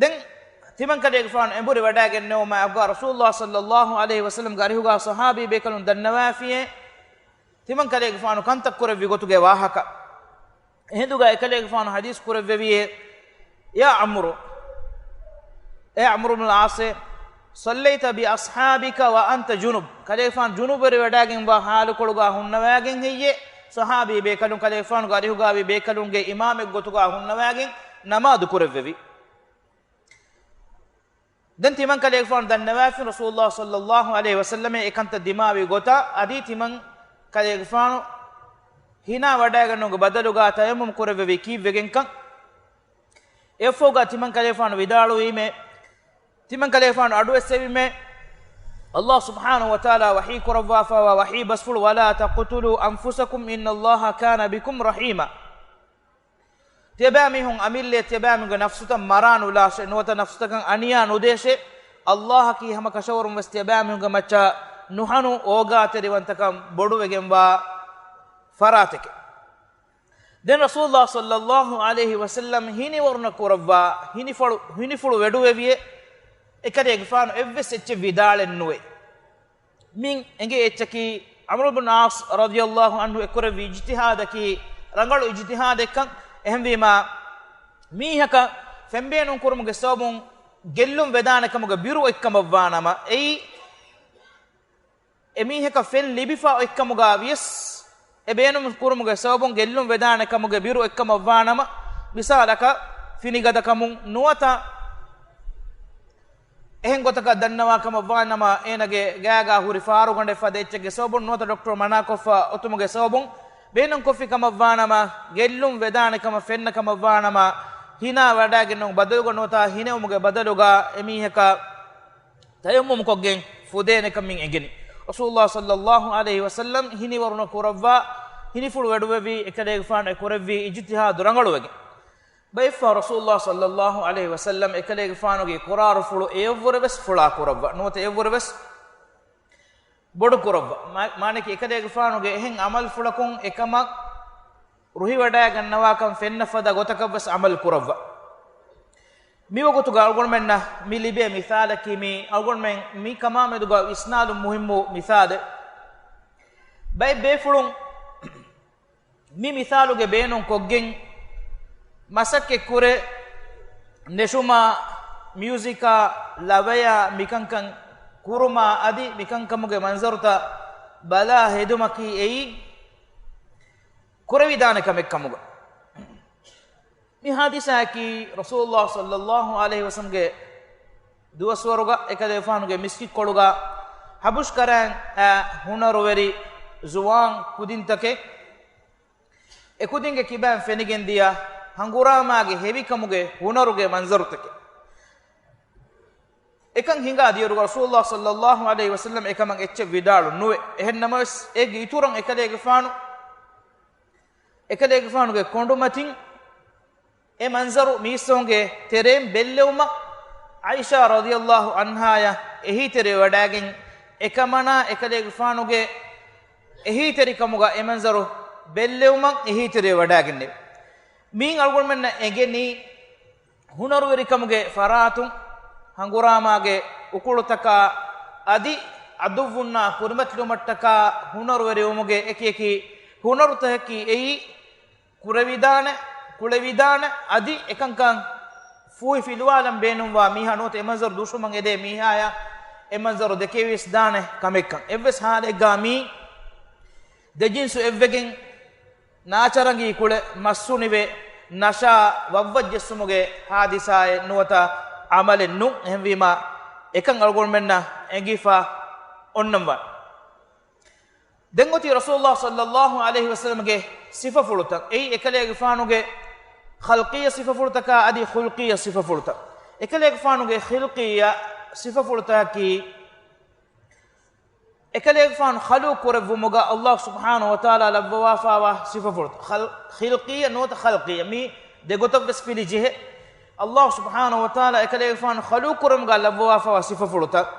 ދެން ތިމަންކަލޭގެފާނު އެނބުރި ވަޑާގެންނެވުމާ އެއްގޮތަށް ރަސޫލުﷲ ޞައްލައްލާހު ޢަލައިހި ވަސައްލަމްގެ އަރިހުގާ ޞަޙާބީ ބޭކަލުން ދަންނަވާފިޔޭ، ތިމަންކަލޭގެފާނު ކަންތައް ކުރެއްވި ގޮތުގެ ވާހަކަ. އެހިނދުގަ އެކަލޭގެފާނު ޙަދީޘް ކުރެއްވެވިޔޭ، يا عمرو، އޭ ޢަމްރު ބިން ޢާޞޭ، صليت بأصحابك وأنت جنب. ކަލޭގެފާނު ޖުނުބުވެރިވެވަޑާގެންވާ ޙާލުކޮޅުގާ ހުންނަވާގެން ހެއްޔޭ، ޞަޙާބީ ބޭކަލުން ކަލޭގެފާނުގެ އަރިހުގާވި ބޭކަލުންގެ އިމާމެއްގޮތުގާ ހުންނަވާގެން ނަމާދު ކުރެއްވެވި. ދެން ތިމަންކަލޭގެފާނު ދަންނަވާފިން ރަސޫލުﷲ ޞައްލައްލާހު ޢަލައިހި ވަސައްލަމަށް އެ ކަންތައް ދިމާވި ގޮތަށް، އަދި ތިމަންކަލޭގެފާނު ހިނާ ވަޑާގެންނެވުމުގެ ބަދަލުގާ ތަޔައްމުމް ކުރެއްވެވީ ކީއްވެގެންކަން. އެއަށްފަހުގާ ތިމަންކަލޭގެފާނު ވިދާޅުވީމޭ، ތިމަންކަލޭގެފާނު އަޑުއެއްސެވީމޭ، ﷲ ސުބްޙާނަހޫ ވަތަޢާލާ ވަޙީ ކުރައްވާފައިވާ ވަޙީ ބަސްފުޅު، ولا تقتلوا أنفسكم إن الله كان بكم رحيما. ތިޔަބައިމީހުން އަމިއްލައަށް ތިޔަބައިމީހުންގެ ނަފްސުތައް މަރާނުލާށޭ، ނުވަތަ ނަފްސުތަކަށް އަނިޔާ ނުދޭށޭ. ﷲ އަކީ ހަމަ ކަށަވަރުން ވެސް ތިޔަބައިމީހުންގެ މައްޗަށް ނުހަނު އޯގާތެރިވަންތަކަން ބޮޑުވެގެންވާ ފަރާތެކޭ. ދެން ރަސޫލުﷲ ޞައްލައްލާހު ޢަލައިހި ވަސައްލަމް ހިނިވަރުނަ ކުރައްވާ، ހިނިފަޅު، ހިނިފުޅު ވެޑުވެވިޔޭ، އެކަލޭގެފާނު އެއްވެސް އެއްޗެއް ވިދާޅެއް ނުވޭ. މިން އެނގޭ އެއްޗަކީ، ޢަމްރު ބިން ޢާޞް ރަޟިޔަﷲ ޢަންހު އެއްކުރެއްވި އިޖްތިހާދަކީ ރަނގަޅު އިޖްތިހާދެއްކަން. އެހެންވީމާ، މީހަކަށް ފެންބޭނުން ކުރުމުގެ ސަބަބުން ގެއްލުން ވެދާނެ ކަމުގެ ބިރު އޮތްކަމަށްވާނަމަ، އެއީ އެމީހަކަށް ފެން ލިބިފަ އޮތްކަމުގާ ވިޔަސް، އެ ބޭނުން ކުރުމުގެ ސަބަބުން ގެއްލުން ވެދާނެ ކަމުގެ ބިރު އޮތްކަމަށްވާނަމަ، މިސާލަކަށް ފިނިގަދަކަމުން ނުވަތަ އެހެން ގޮތަކަށް ދަންނަވާ ކަމަށްވާނަމަ، އޭނަގެ ގާގާ ހުރި ފާރުގަނޑެއް ފަދަ އެއްޗެއްގެ ސަބަބުން ނުވަތަ ޑޮކްޓަރު މަނާކޮށްފަ އޮތުމުގެ ސަބަބުން ބޭނުންކޮށްފި ކަމަށްވާނަމަ، ގެއްލުން ވެދާނެ ކަމަށް ފެންނަ ކަމަށްވާނަމަ، ހިނާ ވަޑާގެންނެވުމުގެ ބަދަލުގަ ނުވަތަ ހިނެވުމުގެ ބަދަލުގަ އެމީހަކަށް ތަޔައްމުމުކޮށްގެން ފުދޭނެކަން މިން އެނގެނީ. ރަސޫލުﷲ ޞައްލައްލާހު ޢަލައިހި ވަސައްލަމް ހިނިވަރުނަ ކުރައްވާ، ހިނިފުޅު ވެޑުވެވީ އެކަލޭގެފާނު އެ ކުރެއްވީ އިޖްތިހާދު ރަނގަޅުވެގެން. ބައެއްފަހަރު ރަސޫލުﷲ ޞައްލައްލާހު ޢަލައިހި ވަސައްލަމް އެކަލޭގެފާނުގެ ކުރާރުފުޅު އެއަށްވުރެވެސް ފުޅާ ކުރައްވާ، ނުވަތަ އެއަށްވުރެވެސް ބޮޑު ކުރައްވާ. މާ-، މާނައަކީ އެކަލޭގެފާނުގެ އެހެން ޢަމަލުފުޅަކުން އެކަމަށް ރުހިވަޑައިގަންނަވާކަން ފެންނަ ފަދަ ގޮތަކަށްވެސް ޢަމަލު ކުރައްވާ. މިވަގުތުގަ އަޅުގަނޑުމެންނަށް މި ލިބޭ މިސާލަކީ މީ އަޅުގަނޑުމެން މި ކަމާމެދުގަ ވިސްނާލުން މުހިއްމު މިސާލެއް. ބައެއް ބޭފުޅުން މި މިސާލުގެ ބޭނުން ކޮށްގެން މަސައްކަތް ކުރޭ، ނެށުމާ، މިއުޒިކާ، ލަވަޔާ، މިކަންކަން ކުރުމާ އަދި މިކަންކަމުގެ މަންޒަރުތައް ބަލާ ހެދުމަކީ އެއީ ކުރެވިދާނެ ކަމެއް ކަމުގަ. މި ޙާދިސާއަކީ ރަސޫލުﷲ ޞައްލައްލާހު ޢަލައިހި ވަސައްލަމްގެ ދުވަސްވަރުގަ އެކަލޭގެފާނުގެ މިސްކިތްކޮޅުގަ ހަބުޝް ކަރައިން އައި ހުނަރުވެރި ޒުވާން ކުދިންތަކެއް، އެ ކުދިންގެ ކިބައިން ފެނިގެން ދިޔަ ހަނގުރާމާގެ ހެވިކަމުގެ ހުނަރުގެ މަންޒަރުތަކެއް. އެކަން ހިނގާ ދިޔައިރު ރަސޫލުﷲ ޞައްލައްލާހު ޢަލައިހި ވަސައްލަމް އެކަމަށް އެއްޗެއް ވިދާޅު ނުވެ. އެހެން ނަމަވެސް، އޭގެ އިތުރަށް އެކަލޭގެފާނު، އެކަލޭގެފާނުގެ ކޮނޑުމަތިން އެ މަންޒަރު މީސްތަކުންގެ ތެރެއިން ބެއްލެވުމަށް ޢާއިޝާ ރަޟިޔަﷲ ޢަންހާޔަށް އެހީތެރިވެވަޑައިގެން، އެކަމަނާ އެކަލޭގެފާނުގެ އެހީތެރިކަމުގަ އެ މަންޒަރު ބެއްލެވުމަށް އެހީތެރިވެވަޑައިގެންނެވި. މިއިން އަޅުގަނޑުމެންނަށް އެނގެނީ، ހުނަރުވެރިކަމުގެ ފަރާތުން ހަނގުރާމާގެ އުކުޅުތަކާ އަދި އަދުއްވުންނާ ކުރިމަތިލުމަށްޓަކާ ހުނަރުވެރިވުމުގެ އެކި އެކި ހުނަރުތަކަކީ އެއީ، ކުރެވިދާނެ، ކުޅެވިދާނެ އަދި އެކަންކަން ފޫހި ފިލުވާލަން ބޭނުންވާ މީހާ ނުވަތަ އެ މަންޒަރު ދުށުމަށް އެދޭ މީހާޔަށް އެ މަންޒަރު ދެކެވިސްދާނެ ކަމެއްކަން. އެއްވެސް ހާލެއްގާ މީ ދެޖިންސު އެއްވެގެން ނާޗަރަނގީ ކުޅެ މަސް ހުނިވެ، ނަޝާ ވައްވަށްޖެއްސުމުގެ ހާދިސާއެއް ނުވަތަ ޢަމަލެއް ނޫން. އެހެންވީމާ، އެކަން އަޅުގަނޑުމެންނަށް އެނގިފަ އޮންނަންވާނެ. ދެން އޮތީ ރަސޫލުﷲ ޞައްލަﷲ ޢަލައިހި ވަސައްލަމްގެ ސިފަފުޅުތައް. އެއީ އެކަލޭގެފާނުގެ ޚަލްޤިއްޔަ ސިފަފުޅުތަކާ އަދި ޚުލްޤިއްޔަ ސިފަފުޅުތައް. އެކަލޭގެފާނުގެ ޚިލްޤިއްޔަ ސިފަފުޅުތަކަކީ، އެކަލޭގެފާނު ޚަލުޤު ކުރެއްވުމުގަ ﷲ ސުބްޙާނަހޫ ވަތަޢާލާ ލައްވަވާފާވާ ސިފަފުޅުތައް. ޚަލް-، ޚިލްޤިއްޔަ ނުވަތަ ޚަލްޤިއްޔަ، މީ ދެގޮތަށްވެސް ފިލި ޖެހޭ. ﷲ ސުބްޙާނަހޫ ވަތަޢާލާ އެކަލޭގެފާނު ޚަލުޤު ކުރުމުގަ ލައްވަވާފާވާ ސިފަފުޅުތައް.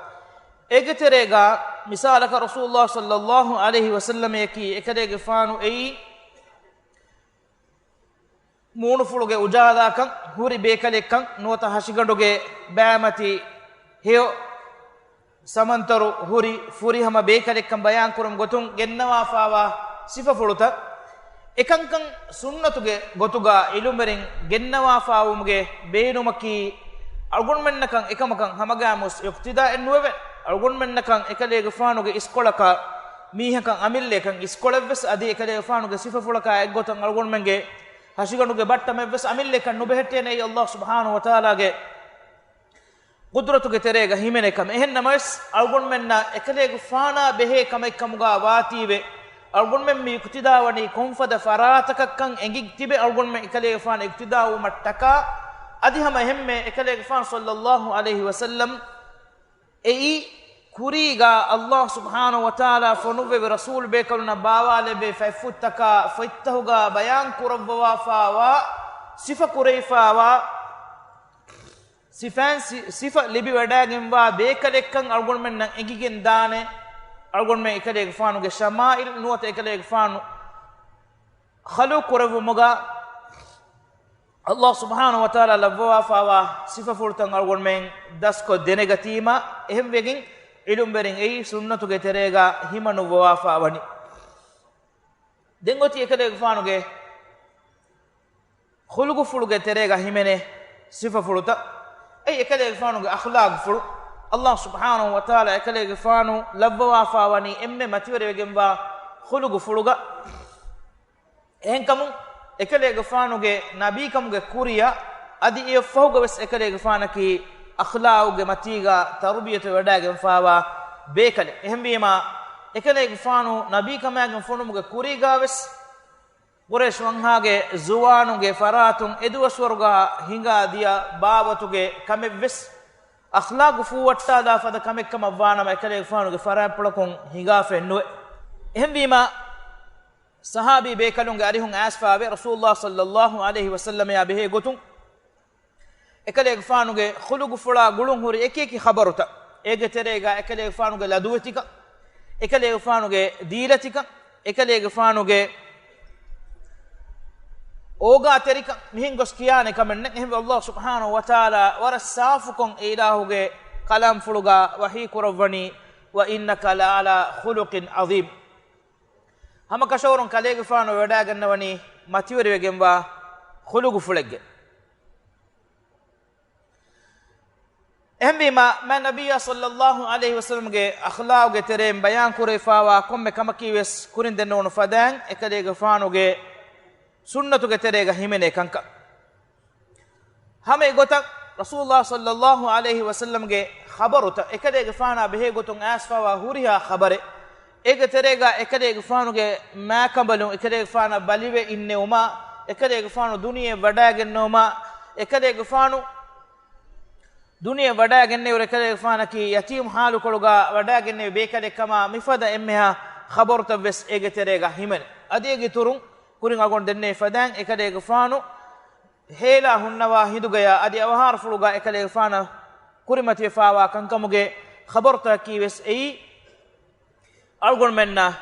އޭގެ ތެރޭގަ މިސާލަކަށް ރަސޫލުﷲ ޞައްލަﷲ ޢަލައިހި ވަސައްލަމަކީ އެކަލޭގެފާނު އެއީ މޫނުފުޅުގެ އުޖާލާކަން، ހުރި ބޭކަލެއްކަން ނުވަތަ ހަށިގަނޑުގެ ބައިމަތި ހެޔޮ ސަމަންތަރު ހުރި ފުރިހަމަ ބޭކަލެއްކަން ބަޔާންކުރުމުގެ ގޮތުން ގެންނަވާފާވާ ސިފަފުޅުތައް. އެކަންކަން ސުންނަތުގެ ގޮތުގަ ޢިލްމުވެރިން ގެންނަވާފާވުމުގެ ބޭނުމަކީ، އަޅުގަނޑުމެންނަކަށް އެކަމަކަށް ހަމަގައިމުވެސް އިޤްތިދާއެއް ނުވެވޭ. އަޅުގަނޑުމެންނަކަށް އެކަލޭގެފާނުގެ އިސްކޮޅަކަށް މީހަކަށް އަމިއްލައަކަށް އިސްކޮޅެއްވެސް އަދި އެކަލޭގެފާނުގެ ސިފަފުޅަކާ އެއްގޮތަށް އަޅުގަނޑުމެންގެ ހަށިގަނޑުގެ ބައްޓަމެއްވެސް އަމިއްލައަކަށް ނުބެހެއްޓޭނެ. އެއީ ﷲ ސުބްޙާނަހޫ ވަތަޢާލާގެ ޤުދުރަތުގެ ތެރޭގަ ހިމެނޭ ކަމެއް. އެހެން ނަމަވެސް، އަޅުގަނޑުމެންނަށް އެކަލޭގެފާނާ ބެހޭ ކަމެއްކަމުގަ ވާތީވެ، އަޅުގަނޑުމެން މި އިޤްތިދާވަނީ ކޮންފަދަ ފަރާތަކަށްކަން އެނގި ތިބެ، އަޅުގަނޑުމެން އެކަލޭގެފާނު އިޤްތިދާވުމަށްޓަކާ. އަދި ހަމަ އެހެންމެ އެކަލޭގެފާނު ޞައްލަﷲ ޢަލައިހި ވަސައްލަމް އެއީ ކުރީގަ ﷲ ސުބްޙާނަހޫ ވަތަޢާލާ ފޮނުއްވެވި ރަސޫލު ބޭކަލުންނަށް ބާވާލެއްވި ފަތްފުށްތަކާ ފޮތްތަހުގަ ބަޔާން ކުރައްވަވާފާވާ ސިފަ ކުރެވިފާވާ ސިފައިން ސި-، ސިފަ ލިބިވަޑައިގެންވާ ބޭކަލެއްކަން އަޅުގަނޑުމެންނަށް އެނގިގެން ދާނެ. އަޅުގަނޑުމެން އެކަލޭގެފާނުގެ ޝަމާއިލް ނުވަތަ އެކަލޭގެފާނު ޚަލުޤު ކުރެއްވުމުގަ ﷲ ސުބްޙާނަހޫ ވަތަޢާލާ ލައްވަވާފާވާ ސިފަފުޅުތައް އަޅުގަނޑުމެން ދަސްކޮށް ދެނެގަތީމާ، އެހެންވެގެން ޢިލްމުވެރިން އެއީ ސުންނަތުގެ ތެރޭގަ ހިމަނުއްވަވާފާ ވަނީ. ދެން އޮތީ އެކަލޭގެފާނުގެ ޚުލުޤުފުޅުގެ ތެރޭގަ ހިމެނޭ ސިފަފުޅުތައް. އެއީ އެކަލޭގެފާނުގެ އަޚްލާޤުފުޅު. ﷲ ސުބްޙާނަހޫ ވަތަޢާލާ އެކަލޭގެފާނު ލައްވަވާފާ ވަނީ އެންމެ މަތިވެރިވެގެންވާ ޚުލުޤުފުޅުގަ. އެހެންކަމުން، އެކަލޭގެފާނުގެ ނަބީކަމުގެ ކުރިއަށް އަދި އެއަށްފަހުގަވެސް އެކަލޭގެފާނަކީ އަޚްލާޤުގެ މަތީގަ ތަރުބިޔަތު ވެވަޑައިގެންފާވާ ބޭކަލެއް. އެހެންވީމާ، އެކަލޭގެފާނު ނަބީކަމާގެން ފޮނުމުގެ ކުރީގަވެސް، ޤުރައިޝް ވަންހާގެ ޒުވާނުންގެ ފަރާތުން އެދުވަސްވަރުގަ ހިނގާ ދިޔަ ބާވަތުގެ ކަމެއްވެސް، އަޚްލާޤު ފޫވައްޓާލާ ފަދަ ކަމެއްކަމަށްވާނަމަ، އެކަލޭގެފާނުގެ ފަރާތްޕުޅަކުން ހިނގާފައެއްނުވޭ. އެހެންވީމާ، ޞަޙާބީ ބޭކަލުންގެ އަރިހުން އައިސްފާވޭ، ރަސޫލުﷲ ޞައްލަﷲ ޢަލައިހި ވަސައްލަމައާ ބެހޭ ގޮތުން، އެކަލޭގެފާނުގެ ޚުލުޤުފުޅާ ގުޅުން ހުރި އެކި އެކި ޚަބަރުތައް، އޭގެ ތެރޭގަ އެކަލޭގެފާނުގެ ލަދުވެތިކަން، އެކަލޭގެފާނުގެ ދީލަތިކަން، އެކަލޭގެފާނުގެ އޯގާތެރިކަން، މިހެން ގޮސް ކިޔާނެ ކަމެއް ނެތް. އެހެންވެ، ﷲ ސުބްޙާނަހޫ ވަތަޢާލާ ވަރަށް ސާފުކޮށް އެ އިލާހުގެ ކަލާމްފުޅުގަ ވަޙީ ކުރައްވަނީ، "وإنك لعلى خلق عظيم." ހަމަކަށަވަރުން ކަލޭގެފާނު ވަޑައިގަންނަވަނީ މަތިވެރިވެގެންވާ ޚުލުޤުފުޅެއްގެ. އެހެންވީމާ، މާތް ނަބިއްޔާ ޞައްލަﷲ ޢަލައިހި ވަސައްލަމްގެ އަޚްލާޤުގެ ތެރެއިން ބަޔާން ކުރެވިފާވާ ކޮންމެ ކަމަކީވެސް ކުރިން ދެންނެވުނު ފަދައިން އެކަލޭގެފާނުގެ ސުންނަތުގެ ތެރޭގަ ހިމެނޭ ކަންކަން. ހަމަ އެގޮތަށް ރަސޫލުﷲ ޞައްލަﷲ ޢަލައިހި ވަސައްލަމްގެ ޚަބަރުތައް، އެކަލޭގެފާނާ ބެހޭ ގޮތުން އައިސްފާވާ ހުރިހާ ޚަބަރެއް، އޭގެ ތެރޭގަ އެކަލޭގެފާނުގެ މާކަނބަލުން، އެކަލޭގެފާނަށް ބަލިވެ އިންނެވުމާ، އެކަލޭގެފާނު ދުނިޔެ ވަޑައިގެންނެވުމާ، އެކަލޭގެފާނު ދުނިޔެ ވަޑައިގެންނެވިއިރު އެކަލޭގެފާނަކީ ޔަތީމު ޙާލުކޮޅުގަ ވަޑައިގެންނެވި ބޭކަލެއްކަމާ، މިފަދަ އެންމެހާ ޚަބަރުތައްވެސް އޭގެ ތެރޭގަ ހިމެނޭ. އަދި އޭގެ އިތުރުން ކުރިން އަޅުގަނޑު ދެންނެވި ފަދައިން އެކަލޭގެފާނު ހޭލާ ހުންނަވާ ހިނދުގަޔާ އަދި އަވަހާރަފުޅުގަ އެކަލޭގެފާނަށް ކުރިމަތިވެފާވާ ކަންކަމުގެ ޚަބަރުތަކަކީވެސް އެއީ އަޅުގަނޑުމެންނަށް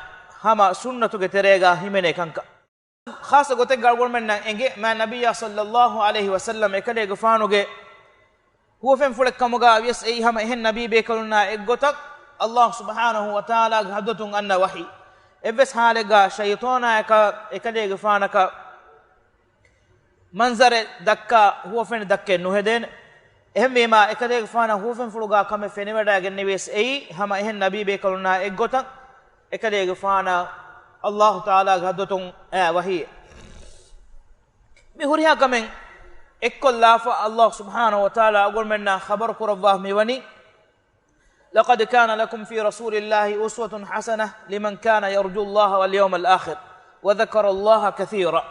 ހަމަ ސުންނަތުގެ ތެރޭގަ ހިމެނޭ ކަންކަން. ޚާއްޞަ ގޮތެއްގަ އަޅުގަނޑުމެންނަށް އެނގޭ، މާތް ނަބިއްޔާ ޞައްލަﷲ ޢަލައިހި ވަސައްލަމް އެކަލޭގެފާނުގެ ހުވަފެންފުޅެއްކަމުގަ ވިޔަސް އެއީ ހަމަ އެހެން ނަބީ ބޭކަލުންނާ އެއްގޮތަށް، ﷲ ސުބްޙާނަހޫ ވަތަޢާލާގެ ޙަޟްރަތުން އަންނަ ވަޙީ. އެއްވެސް ޙާލެއްގަ ޝައިޠާނާއަކަށް އެކަލޭގެފާނަކަށް މަންޒަރެއް ދައްކާ ހުވަފެން ދައްކައެއް ނުހެދޭނެ. އެހެންވީމާ، އެކަލޭގެފާނަށް ހުވަފެންފުޅުގަ ކަމެއް ފެނިވަޑައިގެންނެވިޔަސް އެއީ ހަމަ އެހެން ނަބީ ބޭކަލުންނާ އެއްގޮތަށް، އެކަލޭގެފާނަށް ﷲ ތަޢާލާގެ ޙަޟްރަތުން އައި ވަޙީއެއް. މި ހުރިހާ ކަމެއް އެއްކޮށްލާފަ، އައްލާހު ސުބްޙާނަހު ވަތަޢާލާ އަޅުގަނޑުމެންނާ ޚަބަރު ކުރައްވާ މިވަނީ، لقد كان لكم في رسول الله أسوة حسنة لمن كان يرجو الله واليوم الآخر وذكر الله كثيرا.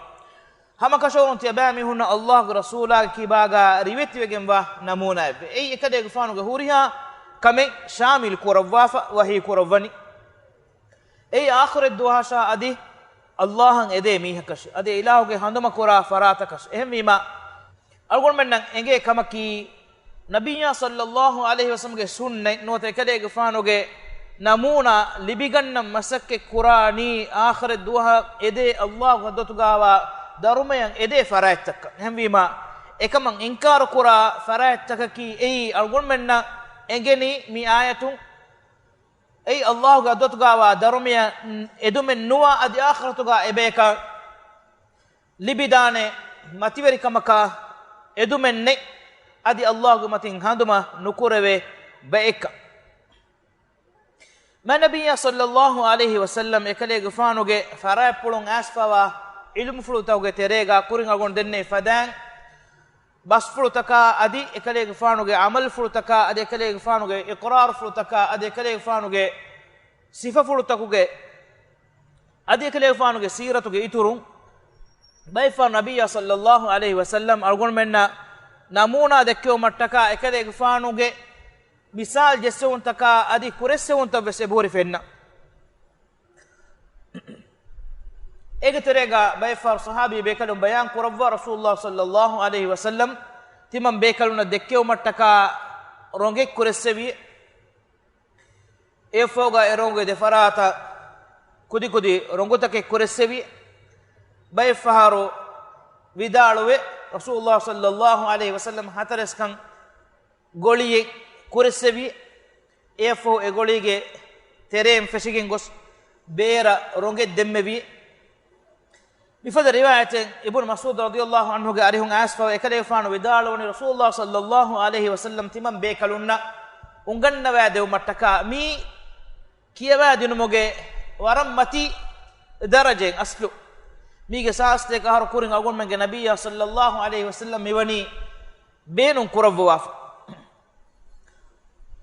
ހަމަކަށަވަރުން ތިޔަބައިމީހުންނަށް އައްލާހުގެ ރަސޫލާގެ ކިބާގާ ރިވެތިވެގެންވާ ނަމޫނާއެއްވޭ. އެއީ އެކަލޭގެފާނުގެ ހުރިހާ ކަމެއް ޝާމިލް ކުރައްވާފަ ވަޙީ ކުރައްވަނީ. އެއީ އާޚިރަތް ދުވަހަށާ އަދި އައްލާހަށް އެދޭ މީހަކަށް، އަދި އިލާހުގެ ހަނދުމަ ކުރާ ފަރާތަކަށް. އެހެންވީމާ، އަޅުގަނޑުމެންނަށް އެނގޭ ކަމަކީ، ނަބިއްޔާ ޞައްލައްލާހު ޢަލައިހި ވަސައްލަމްގެ ސުންނަތް ނުވަތަ އެކަލޭގެފާނުގެ ނަމޫނާ ލިބިގަންނަ މަސައްކަތް ކުރާނީ އާޚިރަތް ދުވަހަށް އެދޭ އައްލާހު ޙަޟްރަތުގާވާ ދަރުމަޔަށް އެދޭ ފަރާތްތަކަށް. އެހެންވީމާ، އެކަމަށް އިންކާރު ކުރާ ފަރާތްތަކަކީ އެއީ އަޅުގަނޑުމެންނަށް އެނގެނީ މި އާޔަތުން އެއީ އައްލާހުގެ ޙަޟްރަތުގާވާ ދަރުމަޔަށް އެދުމެއް ނުވާ އަދި އާޚިރަތުގާ އެބަޔަކަށް ލިބިދާނެ މަތިވެރިކަމަކާ އެދުމެއް ނެތް، އަދި އައްލާހުގެ މަތިން ހަނދުމަ ނުކުރެވޭ ބައެއްކަން. މާތް ނަބިއްޔާ ޞައްލައްލާހު ޢަލައިހި ވަސައްލަމް އެކަލޭގެފާނުގެ ފަރާތްޕުޅުން އައިސްފަވާ ޢިލްމުފުޅުތަކުގެ ތެރޭގާ ކުރިން އަޅުގަނޑު ދެންނެވި ފަދައިން، ބަސްފުޅުތަކާ އަދި އެކަލޭގެފާނުގެ ޢަމަލުފުޅުތަކާ އަދި އެކަލޭގެފާނުގެ އިޤްރާރުފުޅުތަކާ އަދި އެކަލޭގެފާނުގެ ސިފަފުޅުތަކުގެ އަދި އެކަލޭގެފާނުގެ ސީރަތުގެ އިތުރުން، ބައެއްފަހަރު ނަބިއްޔާ ޞައްލައްލާހު ޢަލައިހި ވަސައްލަމް އަޅުގަނޑުމެންނަށް ނަމޫނާ ދެއްކެވުމަށްޓަކާ އެކަލޭގެފާނުގެ މިސާލް ޖެއްސެވުންތަކާ އަދި ކުރެއްސެވުންތައްވެސް އެބަހުރި ފެންނަ. އޭގެ ތެރޭގަ ބައެއްފަހަރު ޞަޙާބީ ބޭކަލުން ބަޔާން ކުރައްވާ، ރަސޫލުﷲ ޞައްލައްލާހު ޢަލައިހި ވަސައްލަމް ތިމަން ބޭކަލުންނަށް ދެއްކެވުމަށްޓަކާ ރޮނގެއް ކުރެއްސެވި. އެއަށްފަހުގަ އެ ރޮނގުގެ ދެފަރާތަށް ކުދިކުދި ރޮނގުތަކެއް ކުރެއްސެވި. ބައެއްފަހަރު ވިދާޅުވެ، ރަސޫލުﷲ ޞައްލައްލާހު ޢަލައިހި ވަސައްލަމް ހަތަރެސްކަން ގޮޅިއެއް ކުރެއްސެވި. އެއަށްފަހު އެ ގޮޅީގެ ތެރޭން ފެށިގެން ގޮސް، ބޭރަށް ރޮނގެއް ދެންމެވި. މިފަދަ ރިވާޔަތެއް އިބްނު މަސްޢޫދު ރަޟިޔަﷲ ޢަންހުގެ އަރިހުން އައިސްފަވަ އެކަލޭގެފާނު ވިދާޅުވަނީ، ރަސޫލުﷲ ޞައްލައްލާހު ޢަލައިހި ވަސައްލަމް ތިމަން ބޭކަލުންނަށް އުނގަންނަވާ ދެވުމަށްޓަކާ މީ ކިޔަވާ ދިނުމުގެ ވަރަށް މަތީ ދަރަޖައެއް އަސްލު. މީގެ ސާސްތޭކަ އަހަރު ކުރިން އަޅުގަނޑުމެންގެ ނަބިއްޔާ ޞައްލައްލާހު ޢަލައިހި ވަސައްލަމް މިވަނީ ބޭނުން ކުރައްވަވާފަ.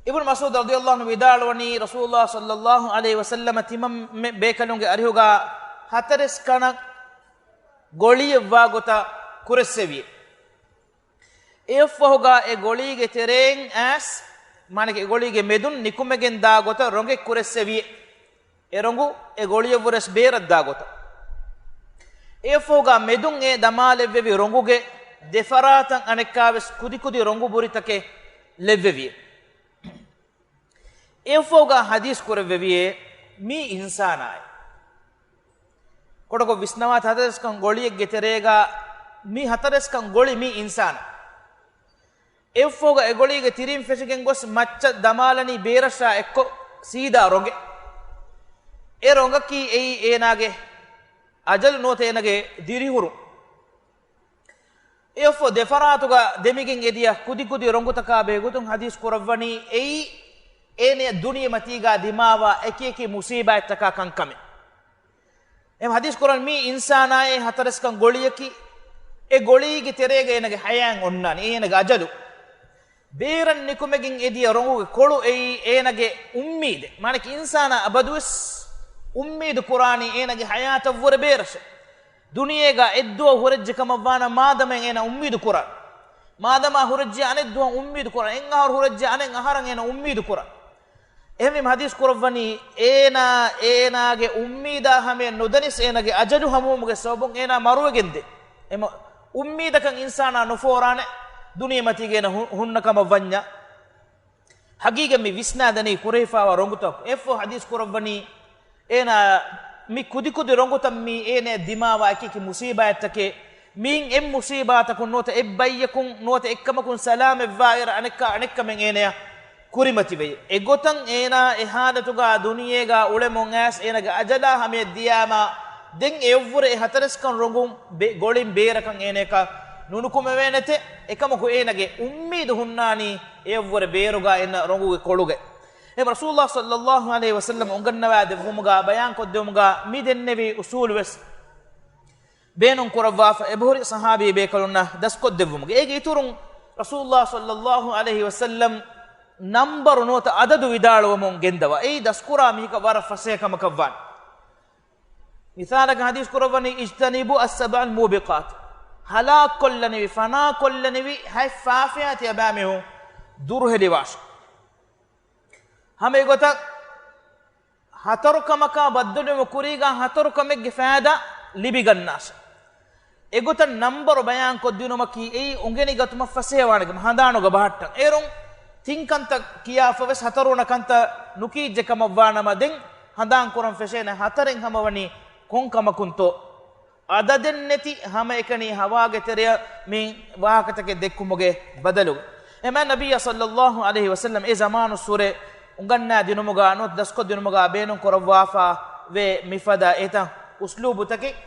އިބްނު މަސްޢޫދު ރަޟިޔަﷲ ޢަންހު ވިދާޅުވަނީ، ރަސޫލުﷲ ޞައްލައްލާހު ޢަލައިހި ވަސައްލަމަ ތިމަންމެ ބޭކަލުންގެ އަރިހުގަ ހަތަރެސް ކަނަށް ގޮޅިއެއްވާ ގޮތަށް ކުރެއްސެވި. އެއަށްފަހުގަ އެ ގޮޅީގެ ތެރެއިން އައިސް، މާނަކީ އެ ގޮޅީގެ މެދުން ނިކުމެގެން ދާ ގޮތަށް ރޮނގެއް ކުރެއްސެވި. އެ ރޮނގު އެ ގޮޅިއަށްވުރެސް ބޭރަށް ދާ ގޮތަށް. އެއަށްފަހުގަ މެދުން އެ ދަމާލެއްވެވި ރޮނގުގެ ދެފަރާތަށް އަނެއްކާވެސް ކުދިކުދި ރޮނގު ބުރިތަކެއް ލެއްވެވި. އެއަށްފަހުގަ ޙަދީޘް ކުރެއްވެވިއޭ، މީ އިންސާނާއޭ. ކޮޓަކޮށް ވިސްނަވާތި، ހަތަރެސްކަން ގޮޅިއެއްގެ ތެރޭގަ މި ހަތަރެސްކަން ގޮޅި މީ އިންސާނާ. އެއަށްފަހުގަ އެ ގޮޅީގެ ތިރިން ފެށިގެން ގޮސް މައްޗަށް ދަމާލަނީ ބޭރަށާ އެއްކޮށް ސީދާ ރޮނގެއް. އެ ރޮނގަކީ އެއީ އޭނާގެ އަޖަލު ނުވަތަ އޭނާގެ ދިރިހުރުން. އެއަށްފަހު ދެފަރާތުގަ ދެމިގެން އެދިޔަ ކުދިކުދި ރޮނގުތަކާ ބެހޭގޮތުން ޙަދީޘް ކުރައްވަނީ އެއީ އޭނަޔަށް ދުނިޔެމަތީގަ ދިމާވާ އެކިއެކި މުޞީބާތްތަކާ ކަންކަމެއް. އެ ޙަދީޘް ކުރަން މީ އިންސާނާއޭ ހަތަރެސްކަން ގޮޅިއަކީ، އެ ގޮޅީގެ ތެރޭގަ އޭނަގެ ޙަޔާތް އޮންނާނީ، އެ އޭނަގެ އަޖަލު. ބޭރަށް ނިކުމެގެން އެދިޔަ ރޮނގުގެ ކޮޅު އެއީ އޭނަގެ އުއްމީދެއް. މާނަކީ އިންސާނާ އަބަދުވެސް އުއްމީދު ކުރާނީ އޭނަގެ ޙަޔާތަށްވުރެ ބޭރަށޭ. ދުނިޔޭގަ އެއްދުވަހު ހުރެއްޖެ ކަމަށްވާނަމަ މާދަމައަށް އޭނަ އުއްމީދު ކުރާނެ. މާދަމާ ހުރެއްޖެ އަނެއް ދުވަހު އުއްމީދު ކުރާނެ. އެއް އަހަރު ހުރެއްޖެ އަނެއް އަހަރަށް އޭނަ އުއްމީދު ކުރާނެ. އެހެންވީމަ ޙަދީޘް ކުރައްވަނީ، އޭނާ އޭނާގެ އުއްމީދާ ހަމަޔަށް ނުދަނިސް އޭނާގެ އަޖަލު ހަމަވުމުގެ ސަބަބުން އޭނާ މަރުވެގެންދޭ. އެމަ އުއްމީދަކަށް އިންސާނާ ނުފޯރާނެ، ދުނިޔެމަތީގަ އޭނަ ހު-، ހުންނަ ކަމަށް ވަންޏާ. ހަގީގަތް މި ވިސްނާދެނީ ކުރެހިފާވާ ރޮނގުތަކު. އެއަށްފަހު ޙަދީޘް ކުރައްވަނީ، އޭނާ މި ކުދިކުދި ރޮނގުތައް މީ އޭނަޔަށް ދިމާވާ އެކިއެކި މުޞީބާތްތަކެއް. މިއިން އެއް މުޞީބާތަކުން ނުވަތަ އެއް ބައްޔަކުން ނުވަތަ އެއްކަމަކުން ސަލާމަތްވާއިރަށް އަނެއްކާ އަނެއްކަމެއް އޭނަޔަށް ކުރިމަތިވެޔޭ. އެގޮތަށް އޭނާ އެ ޙާލަތުގަ ދުނިޔޭގަ އުޅެމުން އައިސް އޭނަގެ އަޖަލާ ހަމަޔަށް ދިޔާމަ، ދެން އެއަށްވުރެ އެ ހަތަރެސްކަން ރޮނގުން ބެ-، ގޮޅިން ބޭރަކަށް އޭނަޔަކަށް ނުނުކުމެވޭނެތެ. އެކަމަކު އޭނަގެ އުއްމީދު ހުންނާނީ އެއަށްވުރެ ބޭރުގަ އިންނަ ރޮނގުގެ ކޮޅުގައި. އެހެން ރަސޫލުﷲ ޞައްލައްލާހު ޢަލައިހި ވަސައްލަމަ އުނގަންނަވާ ދެއްވުމުގަ ބަޔާންކޮށްދެވުމުގަ މި ދެންނެވި އުޞޫލުވެސް ބޭނުން ކުރައްވާފަ އެބަހުރި ޞަޙާބީ ބޭކަލުންނަށް ދަސްކޮށްދެއްވުމުގެ. އޭގެ އިތުރުން ރަސޫލުﷲ ޞައްލަﷲ ޢަލައިހި ވަސައްލަމް ނަންބަރު ނުވަތަ އަދަދު ވިދާޅުވަމުން ގެންދަވާ. އެއީ ދަސްކުރާ މީހަކަށް ވަރަށް ފަސޭހަކަމަކަށްވާނެ. މިސާލަކަށް ޙަދީޘް ކުރައްވަނީ، "اجتنبوا السبع الموبقات." ހަލާކުކޮށްލަނިވި، ފަނާކޮށްލަނިވި ހަތް ފާފަޔާ ތިޔަބައިމީހުން ދުރުހެލިވާށޭ. ހަމަ އެގޮތަށް ހަތަރު ކަމަކާ ބައްދަލުވުމުގެ ކުރީގާ ހަތަރު ކަމެއްގެ ފައިދާ ލިބިގަންނާށޭ. އެގޮތަށް ނަންބަރު ބަޔާންކޮށްދިނުމަކީ އެއީ އުނގެނިގަތުމަށް ފަސޭހަވާނެ ކަމެއް، ހަނދާނުގަ ބަހައްޓަން. އޭރުން ތިން ކަންތައް ކިޔާފަވެސް ހަތަރުވަނަ ކަންތައް ނުކީއްޖެ ކަމަށްވާނަމަ، ދެން ހަނދާން ކުރަން ފެށޭނެ ހަތަރެއް ހަމަވަނީ ކޮން ކަމަކުންތޯ؟ އަދަދެއް ނެތި ހަމައެކަނި ހަވާގެ ތެރެއަށް މި ވާހަކަތަކެއް ދެއްކުމުގެ ބަދަލުގަ. އެމާ ނަބިއްޔާ ޞައްލަﷲ ޢަލައިހި ވަސައްލަމް އެ ޒަމާނުއްސުރެ އުނގަންނާދިނުމުގަ ނުވަތަ ދަސްކޮށްދިނުމުގަ ބޭނުން ކުރައްވާފަ ވޭ މިފަދަ އެތައް އުސްލޫބުތަކެއް.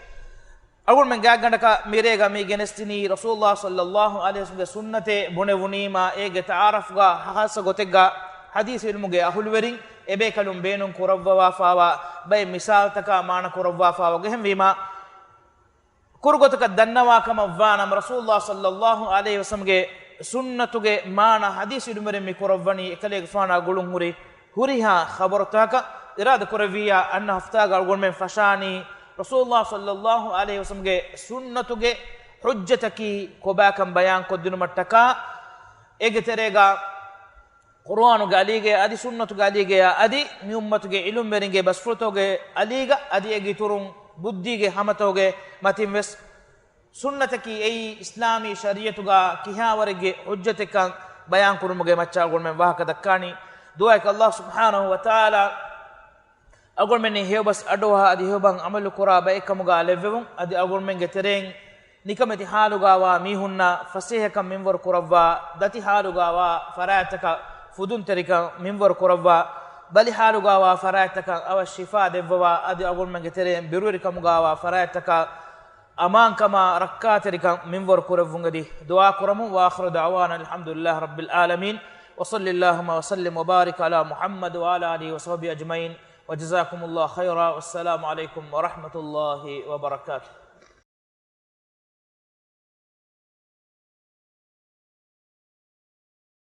އަޅުގަނޑުމެން ގާތްގަނޑަކަށް މިރޭގަ މި ގެނެސްދިނީ ރަސޫލުﷲ ޞައްލަﷲ ޢަލައިހި ވަސައްލަމްގެ ސުންނަތޭ ބުނެވުނީމާ، އޭގެ ތަޢާރަފްގަ ޚާއްޞަ ގޮތެއްގަ ޙަދީޘް ޢިލްމުގެ އަހުލުވެރިން އެބޭކަލުން ބޭނުން ކުރައްވަވާފަވާ ބައެއް މިސާލުތަކާ މާނަ ކުރައްވާފަވާ. އެހެންވީމާ، ކުރުގޮތަކަށް ދަންނަވާ ކަމަށްވާނަމަ، ރަސޫލުﷲ ޞައްލަﷲ ޢަލައިހި ވަސައްލަމްގެ ސުންނަތުގެ މާނަ ޙަދީޘް ޢިލްމުވެރިން މި ކުރައްވަނީ އެކަލޭގެފާނާ ގުޅުން ހުރި ހުރިހާ ޚަބަރުތަކަކަށް. އިރާދަ ކުރެއްވިއްޔާ، އަންނަ ހަފްތާގަ އަޅުގަނޑުމެން ފަށާނީ ރަސޫލުﷲ ޞައްލަﷲ ޢަލައިހި ވަސައްލަމްގެ ސުންނަތުގެ ޙުއްޖަތަކީ ކޮބާކަން ބަޔާންކޮށްދިނުމަށްޓަކާ، އޭގެ ތެރޭގަ ޤުރުއާނުގެ އަލީގަޔާ އަދި ސުންނަތުގެ އަލީގަޔާ އަދި މި އުއްމަތުގެ ޢިލްމުވެރިންގެ ބަސްފުޅުތަކުގެ އަލީގަ އަދި އޭގެ އިތުރުން ބުއްދީގެ ހަމަތަކުގެ މަތިންވެސް، ސުންނަތަކީ އެއީ އިސްލާމީ ޝަރީޢަތުގަ ކިހާވަރެއްގެ ޙުއްޖަތެއްކަން ބަޔާންކުރުމުގެ މައްޗަށް އަޅުގަނޑުމެން ވާހަކަ ދައްކާނީ. ދުޢާއަކީ ﷲ ސުބްޙާނަހޫ ވަތަޢާލާ އަޅުގަނޑުމެންނަށް ހެޔޮބަސް އަޑުއަހާ އަދި ހެޔޮބަހަށް ޢަމަލުކުރާ ބައެއްކަމުގަ ލެއްވެވުން. އަދި އަޅުގަނޑުމެންގެ ތެރެއިން ނިކަމެތި ޙާލުގަވާ މީހުންނަށް ފަސޭހަކަން މިންވަރު ކުރައްވާ، ދަތި ޙާލުގަވާ ފަރާތްތަކަށް ފުދުންތެރިކަން މިންވަރު ކުރައްވާ، ބަލި ޙާލުގަވާ ފަރާތްތަކަށް އަވަށް ޝިފާ ދެއްވަވާ، އަދި އަޅުގަނޑުމެންގެ ތެރެއިން ބިރުވެރިކަމުގަވާ ފަރާތްތަކަށް އަމާންކަމާ ރައްކާތެރިކަން މިންވަރު ކުރެއްވުން އެދި ދުޢާ ކުރަމުން. وآخر دعوانا الحمد لله رب العالمين. وصل اللهم وسلم وبارك على محمد وعلى آله وصحبه أجمعين. وجزاكم الله خيرا. والسلام عليكم ورحمة الله وبركاته.